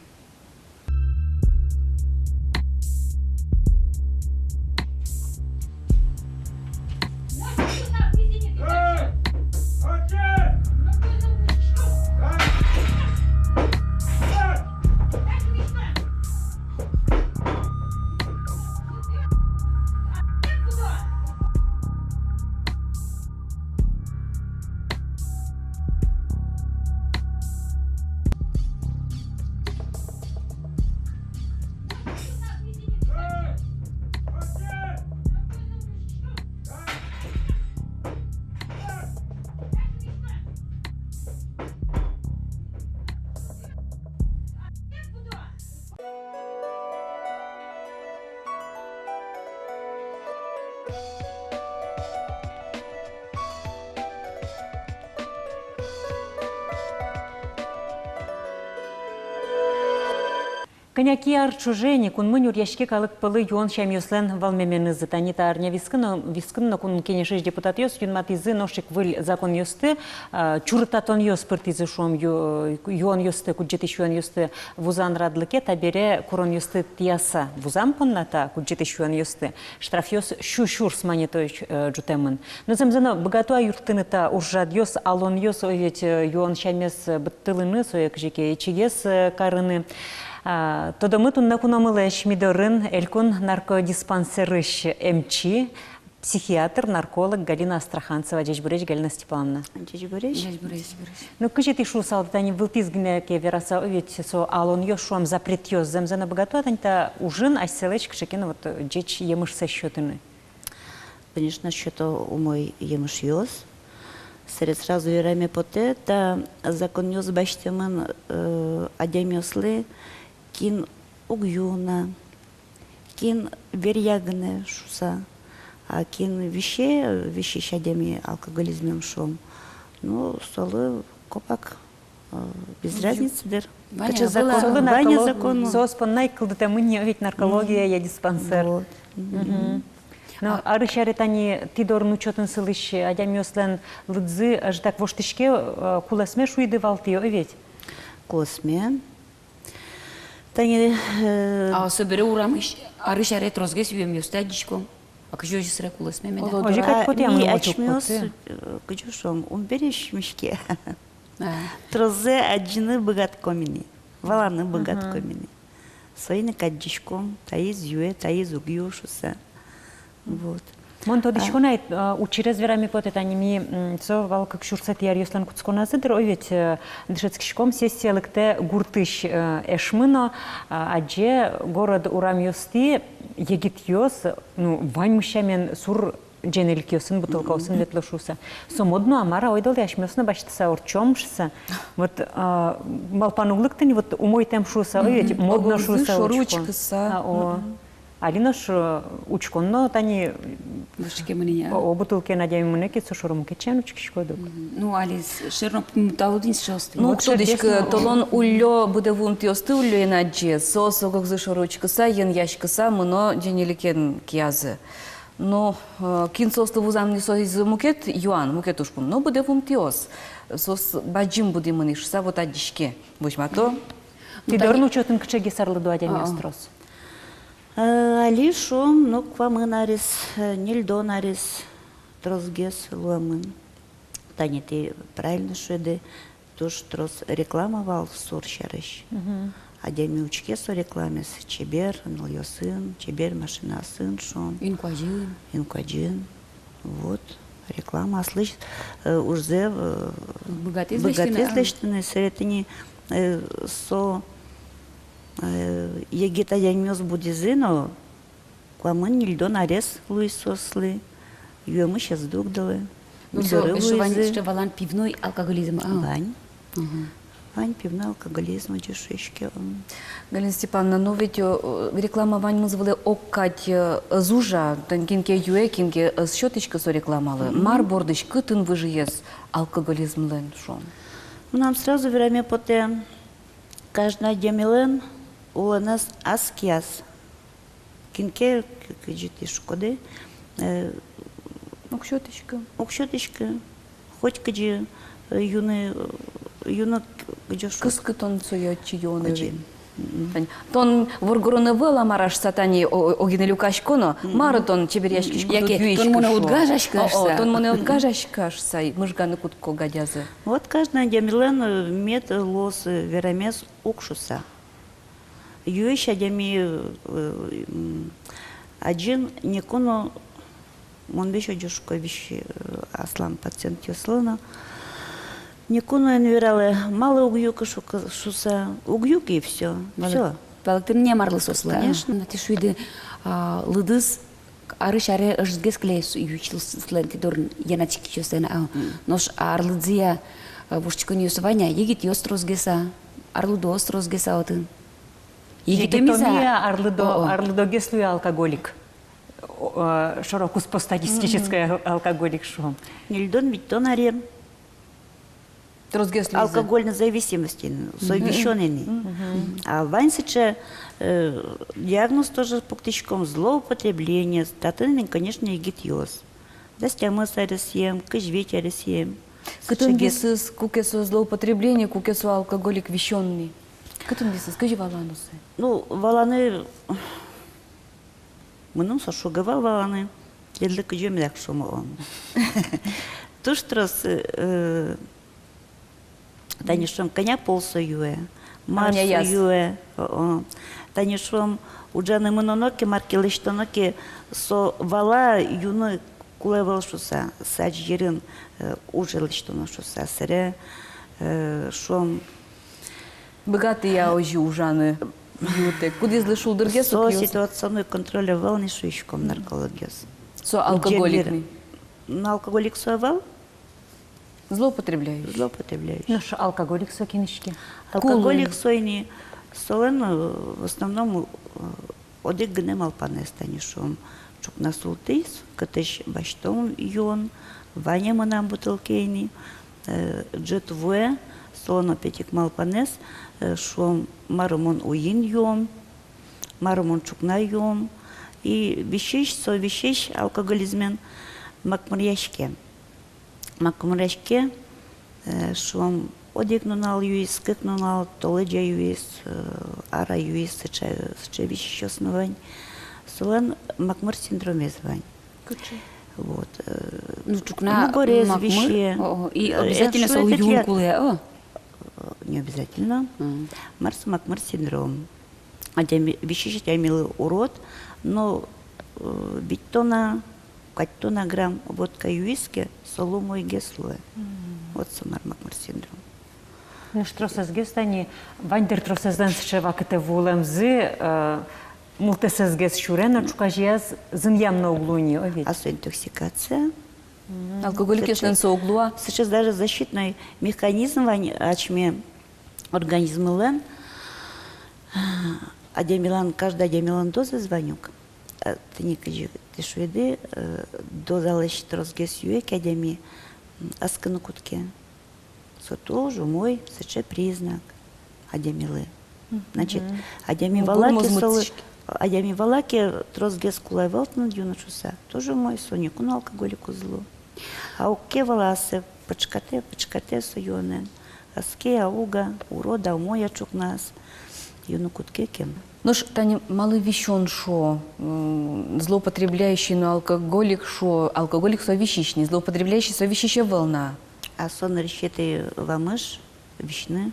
Кӧня ке ар ӵоже ини кунмы нюръяське калык пӧлы юон сямъёслэн вӧлмеменызы. Тани та арня вискын но, вискын но Кун Кенешысь депутатъёс юнматӥзы нош ик выль законъёсты, а, чурытатонъёс пыртӥзы, шуом, ю-, юонъёсты, кудӟытӥсь юонъёсты вузан радлыке, табере куронъёсты тӥяса вузам понна та кудӟытӥсь юонъёсты штрафъёс сю сюрс манетозь, э, ӝутэмын. Но зэмзэ но быгато-а юрттыны та ужрадъёс, алонъёс, о ведь, э, юон сямез, э, быдтылыны, сое кызьы ке ичигес, э, карыны. А, тодомы туннэ куномылэсь, ми дорын элькун наркодиспансерысь эмчи, психиатр, нарколог Галина Астраханцева. Ӟечбуресь, Галина Степановна. Ӟечбуресь. Ӟечбуресь. Ну, кызьы тӥ шуысалды, тани вылтӥз гинэ ке вераса, о ведь, со алонъёс, шуом, запретъёс, зэмзэ но быгато-а тани та ужын асьсэлэсь кыӵе ке но вот, э, ӟеч емышсэ сётыны? Конечно, сёто умой емышъёс. Сэре сразу вераме потэ, та законъёс басьтэмын, э, адямиослы, кин уг юы на, кин веръя гинэ шуса, а кин висе, висись адями, алкоголизмем, шуом, ну, солы копак, э, без разницы дыр. Вань-а, кыӵе закон, вань-а закон. Соос понна ик кылдытэмын ни ведь наркология, я диспансер. Вот. Мгм. Но арысь аре тани тӥ дорын учётын сылӥсь адямиослэн лыдзы ӧжытак воштӥське, э, кулэсме шуиды вал тӥ, о ведь? Кулэсме. Тани, э, а собере урамысь арысь аре тросгес юэмъёсты адӟиськом. А кызьы озьы, собере кулэсме меда? Оло, озьы дыр. Кадь потэ, а ми, асьмеос, э, кызьы шуом, ум пересьмиське. А. Тросзэ адӟыны быгатӥськом ини, валаны быгатӥськом ини. Соин ик адӟиськом, таиз юэ, таиз уг юы шуса. Вот. Мон тодӥсько на, а, учырез вераме потэ, тани ми, м, со вал кык сюрсэтӥ аръёслэн кутсконазы дыр, о ведь, э, дышетскиськом, сессие лыктэ гуртысь, э, эшмы но, а, адӟе город урамъёстӥ егитъёс, ну, ваньмыз сямен сур ӟенеликъёсын, бутылкаосын ветло шуса. Со модно-а, мар-а, ойдолэ асьмеос но басьтыса ортчом шуса. Вот, а, малпан уг лыкты ни, вот умойтэм шуса, о ведь, модно шуса, шоры учкон. Учкыса. А, о. Али нош, э, учкон но тани вышке мынэ. О, о, бутылкаен адями мынэ ке, со шоры мукет сямен учкиськод ук. Мгм. Ну, али с-, шер но пумиталод ини сыӵеосты. Ну, вот уг тодӥськы, шердес но, о, толон уллё быдэ вуымтэосты уллёен адӟе, соос ог-огзы шоры учкыса, йӧнъяськыса мыно ӟенеликен киязы. Но, э, кин соослы вузам ни, соиз мукет юан, мукет ужпум. Но быдэ вуымтэос, соос бадӟым будӥмы ни шуса, вот адӟиське, возьмато. Тӥ дорын учётын кыӵегес арлыдо адямиос трос? Э, али, шуом, ну, куамын арес, э, ньыльдон арес тросгес луэмын. Тани тӥ правильно шуиды, туж трос реклама вал сур сярысь. Мгм. Адями учке со рекламаез, чебер нылъёсын, чебер машинаосын, шуом. Инкуазьын. Инкуазьын. Вот. Реклама аслыз, э, ужзэ, э, быгатӥз лэсьтыны, быгатӥз лэсьтыны, сэре тӥни, э, со, э, егит адямиос будӥзы но, куамын-ньыльдон арес луиз соослы, юэмысь ӧз дугдылэ. Ну, со эшшо вань, эшшо валан пивной алкоголизм, а? Вань. Мгм. Вань пивной алкоголизм, озьы шуиське, м. Галина Степановна, ну ведь, э, реклама ваньмыз вылэ огкадь, э, ӧз ужа, тани кин ке юэ, кин ке ӧз сётӥськы со рекламалы. Мгм. Мар бордысь, кытын выжыез алкоголизмлэн, шуом? Мынам сразу вераме потэ, каждый адямилэн улонэз ас кияз. Кин ке, к-, кызьы тӥ шуиськоды, э, уг сётӥськы. Уг сётӥськы. Хоть кызьы, э, юны, э, юны, к-, кызьы шуод. Кыске тон сое отчы юоно. Кызьы. Мгм. Тань, тон воргорон ӧвӧл-а, мар-а шуса, тани о-, о-, огинэ люкасько но, мгм, мар-а тон чеберъяськиськод, яке юиськод, тон монэ уд гажаськы шуса. О, о, тон монэ уд гажаськы шуса, мыжганы кутско гадязы. Вот каждый адямилэн, э, мед луоз, э, верамез уг шуса. Юись адями, э, м, адӟын, ноку но, мон весь озьы шуисько весь, э, аслам пациентъёслы но, ноку но эн вералэ, малы уг юы ке шу-, шуса, уг юы ке и всё. Валэк-, всё. Валэктыны но марлы соослы, а? Конечно. Тӥ шуиды, а, лыдыз арысь аре ӧжытгес кыле с-, юисьёслэн, тӥ дорын янатскисьёслэн, а. Мгм. Нош арлыдзыя, э, воштӥськонъёс вань-а, егитъёс тросгес-а, арлыдоос тросгес-а отын? Егитъёс-а? Егитъёс-а арлыдо-, о, о, арлыдогес луэ алкоголик? О, э, шоро-куспо статистической ал-, алкоголик шуом. Ньыльдон-витьтон арем. Тросгес луизы. Алкогольной зависимостен, со висён ини. А вань сыӵе, э, диагноз тоже пуктӥськом, злоупотребление, татын ини, конечно, егитъёс. Дас тямыс аресъем, кызь вить аресъем. Кытын висыз, куке со злоупотребление, куке со алкоголик висён ини? Кытын висыз, кызьы валано сое? Ну, валаны, мыным со шуг ӧвӧл валаны, тӥледлы кызьы меда шуом. Туж трос, э, тани шуом, кӧня пол со юэ, мар со юэ. О-о. Тани шуом, ужаны мыноно ке, мар ке лэсьтоно ке, со вала, юны кулэ ӧвӧл шуса, сыӵе йырын, э, уже лэсьтоно шуса, сэре, э, шуом, быгатэ-а озьы ужаны юытэк? Кудӥзлы шулдыргес ук юыса. Со ситуационный контроль ӧвӧл ни, шуиськом, наркологъёс. Со алкоголик ни? Ну, алкоголик со ӧвӧл. Злоупотребляющий. Злоупотребляющий. Нош алкоголик со кин иське? Алкоголик со ини, солэн, э, в основном, э, одӥг гинэ малпанэз, тани шуом, ӵукна султӥз, кытысь басьтом юон, вань-а мынам бутылкае ини, э, ӝыт вуэ, солэн опять ик малпанэз, э, шуом, мар мон уйин юом, мар мон ӵукна юом. И висись, со висись алкоголизмен макмыръяське. Макмыръяське, э, шуом, одӥг нунал юиз, кык нунал, толэзя юиз, э, ара юиз, сыӵе, сыӵе висисьёс но вань. Солэн макмыр синдромез вань. Кыӵе? Вот, э, ну, ӵукна мугорез макмыр висе. О, о, и, э, обязательно со юон кулэ, о? Э, не обязательно. Мгм. Мар со макмыр синдром? Адями, висись адямилы урод, но, э, вить тонна, куать тонна грамм водка юиз ке, солы умойгес луэ. Мгм. Вот со мар макмыр синдром. Нош тросэзгес тани, вань дыр тросэзлэн сыӵе вакытэ вуылэмзы, э, мултэсэзгес сюре но, ӵуказеяз зынъям но уг луы ни, о ведь? А со интоксикация. Мгм. Алкоголикъёслэн со уг луы-а? Сыӵе даже защитной механизм вань асьме организмлэн. Адямилэн, каждый адямилэн дозаез вань ук. А тӥни кызьы тӥ шуиды, э, дозалэсь тросгес юэ ке адями, м, ӧскыны кутске. Со туж умой сыӵе признак адямилы. Мгм. Значит, адями вала ке, солы, адями вала ке, тросгес кулэ ӧвӧл тыныд юны шуса, туж умой, со ноку но алкоголик уз лу. А уг ке вала, ассэ пычкатэ, пычкатэ со юонэн. Ӧске-а, уг-а, урод-а, умой-а ӵукназ, юны кутске ке. Нош тани малы висён шуо, м, злоупотребляющий но алкоголик шуо, алкоголик со висись ни, злоупотребляющий со висись ӧвӧл на. А со нырысетӥ вамыш висьыны.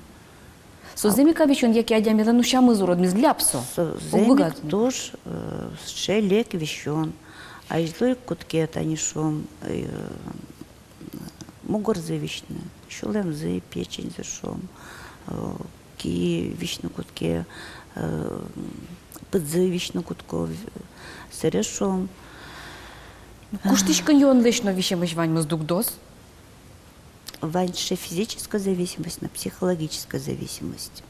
Со зэм ик-а висён, яке адямилэн усямыз уродмиз, ляб со? Со зэм ик туж, э, сыӵе лек висён. Азьло ик кутске, тани шуом, э, мугорзэ висьыны, сюлэмзэ, печеньзэ шуом, э, ки висьыны кутске, э, пыдзэ висьыны кутско, в-, сэре шуом. Куштӥськон юонлэсь но висемысь ваньмыз дугдоз. Вань сыӵе физическая зависимость но психологическая зависимость.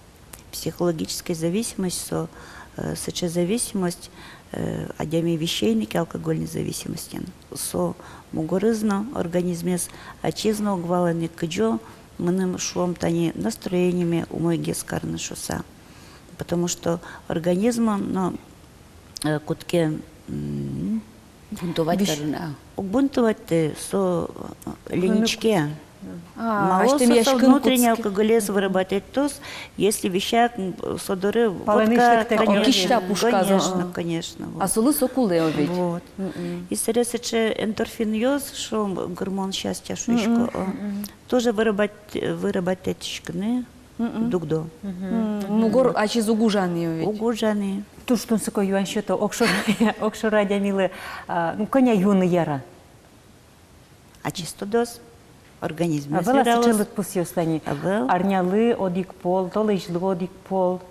Психологическая зависимость со, э, сыӵе зависимость, э, адями висе ини ке алкогольной зависимостен, со мугорыз но, организмез ачиз но уг вала ни, кызьы мыным, шуом, тани настроениеме умойгес карыны шуса. Потому что организм но, э, кутске, м, бунтовать карыны, а? Уг бунтовать, э, со, э, леничке. А, мало со, со внутренний алкоголез вырабатывать кароз, если висяк, м, со доры водка, конечно, пушказ, конечно, а, конечно, вот. А солы со кулэ, о ведь. Вот. Мгм. И сэре сыӵе эндорфинъёс, шуом, гормон счастья шуисько, о, тоже вырабат-, вырабатывать карыны дугдо. Мгм. Мгм. Мугор ачиз уг ужа ни, о ведь. Уг ужа ни. Туж тунсыко юан сёто, огшоры, огшоры адямилы, а, ну, кӧня юны яра? Ачиз тодоз, организмез вералоз. Ӧвӧл-а сыӵе лыдпусъёс тани? Ӧвӧл. Арнялы одӥг пол, толэзьлы одӥг пол.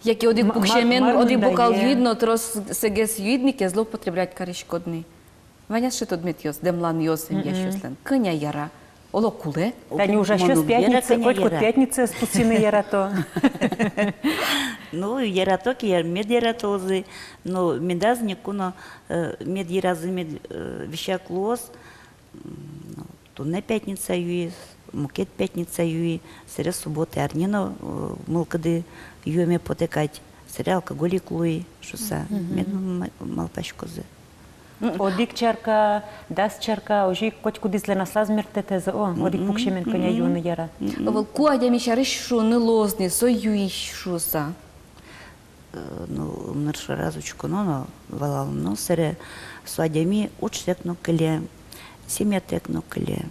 Яке одӥг пуксемен, одӥг бокал юид но, тросгес юид ни ке, злоупотреблять кариськод ни. Вань-а сыӵе тодметъёс, дэмланъёс эмъясьёслэн? Кӧня яра? Оло, кулэ? Тани ужасьёс пятница, котькуд пятницаез пусйыны ярато. Ну, ярато ке, яр-, мед яратозы. Но медаз нику но, э, мед йыразы, мед, э, весяк луоз. М, ну, туннэ пятница юи, мукет пятница юи, сэре суббота арня но, э, мылкыды юэме потэ кадь, сэре алкоголик луи шуса. Мгм. Мед м-, малпаськозы. Одӥг чарка, дас чарка, озьы ик котькудӥзлэн аслаз мерттэтэз, о, одӥг пуксемен кӧня юыны яра. Мгм. Ӧвӧл, ку адями сярысь шуыны луоз ни, со юись шуса. Э, ну, ымныр шораз учконо но, валалоно, сэре со адями уджтэк но кыле, семьятэк но кыле.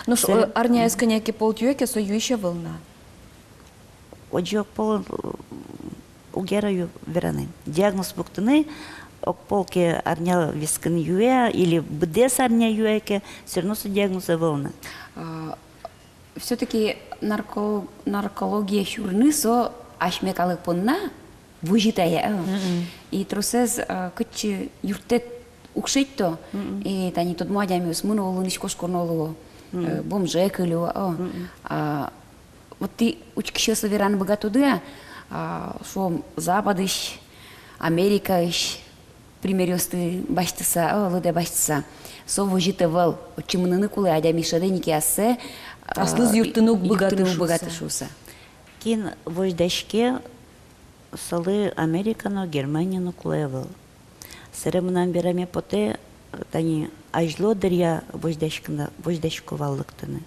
Ну, ш-, э, арняяз кӧня ке пол юэ ке, со юись ӧвӧл на. Озьы огпол, э, уг яра ю-, вераны. Диагноз пуктыны, огпол ке арня вискын юэ, или быдэс арня юэ ке, всё равно со диагноз ӧвӧл на. А, всё-таки нарко-, наркологие сюрыны со асьме калык понна возьытэ, э. Мгм. И тросэз, э, кытчы юрттэт уг шедьто, мгм, и тани тодмо адямиос мыно улыны, кошконо луо, мгм, э, бомже кылё, о. Мгм. А, вот тӥ учкисьёслы вераны быгатоды-а, а, шуом, Западысь, Америкаысь примеръёсты басьтыса, о, лыдэ басьтыса. Со возьыт ӧвӧл, отчы мыныны кулэ, адями шӧдэ ни ке ассэ, а, аслыз юрттыны уг быгаты, юрттыны уг быгаты шуса. Шуса. Кин возьдаське, солы Америка но, Германия но кулэ ӧвӧл. Сэре мынам вераме потэ, тани азьло дыръя возьдаськыны, возьдасько вал лыктыны.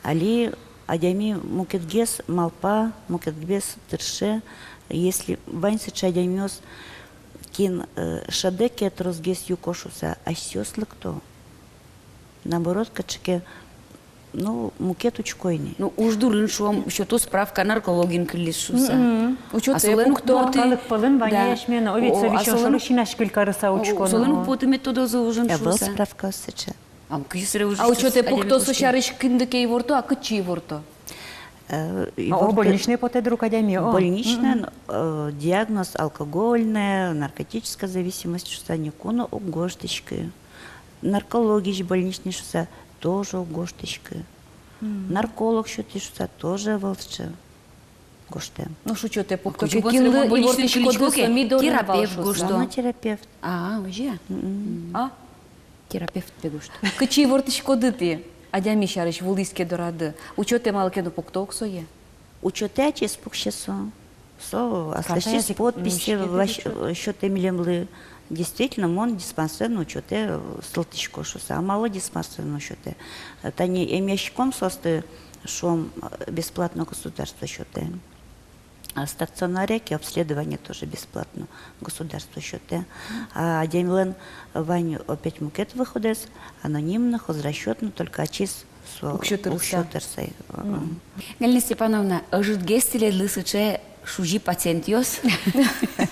Али адями мукетгес малпа, мукетгес тырше, если вань сыӵе адямиос, кин, э, шӧдэ ке тросгес юко шуса, асьсэос лыкто. Наоборот, кыӵе ке, ну, мукет учко ини. Ну, уж дурын, шуом, сёто справка, наркологын кылиз шуса. Мгм. Учётэ пукто. А солэн ук пото. Калык пӧлын вань асьмелэн, о, ведь, о, со висён шоры синась кыль карыса учко но. Солэн ук потэ, мед тодозы ужын шуса. Ӧвӧл справка сыӵе. А кызьы сыре ужысьтыз? А учётэ пукто, со сярысь кинлы ке иворто, а кытчы иворто? Э, а, о, иворто больничный потэ дыр ук адями, о. Больничный, мгм, э, диагноз алкогольная, наркотическая зависимость шуса никуно уг гожтӥськы. Наркологиысь больничный шуса тоже уг гожтӥськы. Мгм. Нарколог сётӥ шуса тоже ӧвӧл сыӵе гожтэм. Ну, учётэ пукто. А кызьы ке, кинлы больничный иворто, кылиськод ке, со ми дорын вал шуса. Терапевт гожто. Мама терапевт. А, озьы-а? Мгм. А? Терапевт пе гожто. Кытчы ивортӥськоды тӥ адями сярысь, вуиз ке дорады? Учётэ малы ке но пукто ук сое? Учётэ ачиз пуксе со. Со аслэсьтыз подпись, ну, вась-, учётэ. Сётэ милемлы. Действительно, мон диспансерной учётэ, э, сылтӥсько шуса. А малы диспансерной учётэ? Э, тани эмъяськом соосты, шуом, э, бесплатно государство сётэ. А стационаре ке обследование тоже бесплатно, государство сётэ. А адямилэн вань опять мукет выходэз, анонимно, хозрасчётно, только ачиз со уксё тырыса. Уксё тырыса. Мгм. Галина Степановна, ӧжытгес тӥледлы сыӵе шузи пациентъёс.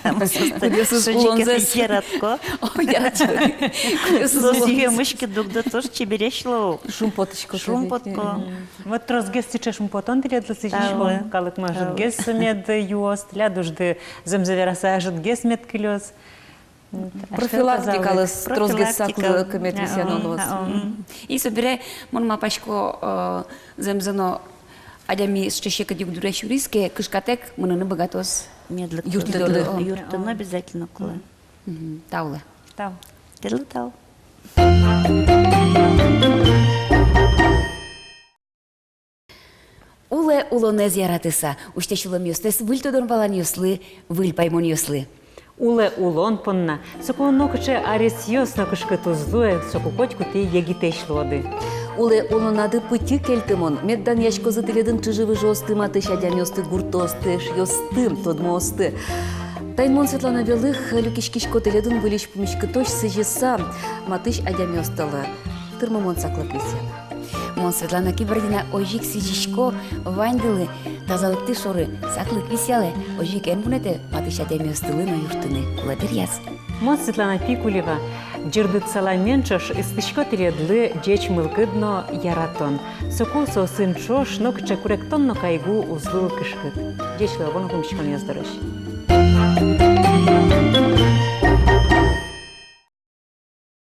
Кудъёсыз улонзэс яратӥсько. О, яратӥсько. Кудъёсыз улонзэс. Соос юэмысь ке дугдо, тоже чебересь луо. Шумпотӥсько. Шумпотӥсько. Мгм. Вот тросгес сыӵе шумпотон тӥледлы сӥзиськом. Тау. Калык но ӧжытгес мед юоз, тӥляд ужды, зэмзэ вераса, ӧжытгес мед кылёз. Профилактикалэсь тросгес саклык мед висъяно луоз. Мгм. И собере, мон малпасько, э, зэмзэ но адями сыӵе секыт югдуре сюриз ке, кышкатэк мыныны быгатоз. Мед лыктоз. Юрттыны. Юрттыны обязательно кулэ. Мгм. Таулэ. Тау. Тӥледлы тау. Улэ улонэз яратыса, усьтэ сюлэмъёстэс выль тодон-валанъёслы, выль паймонъёслы. Улэ улон понна, соку нокыӵе аресъёс но кышкыт уз луэ, соку котькуд тӥ егитэсь луоды. Улэ улонады пытьы кельтымон, мед данъяськозы тӥледын чыжы-выжыосты матысь адямиосты, гуртоосты, эшъёсты, тодмоосты. Тани мон, Светлана Белых, люкиськисько тӥледын выльысь пумиськытозь сӥзьыса матысь адямиостылы. Тырмымон саклык висъяны. Мон, Светлана Кибардина, озьы ик сӥзисько ваньдылы, тазалыктӥ шоры саклык висъялэ, озьы ик эн вунэтэ матысь адямиостылы но юрттыны кулэ дыръяз. Мон, Светлана Пикулева, ӟырдыт саламмен ӵош ыстӥсько тӥледлы ӟеч мылкыд но яратон. Соку соосын ӵош нокыӵе куректон но кайгу уз луы кышкыт. Ӟеч луэ, бон укмыськонъёс дорозь.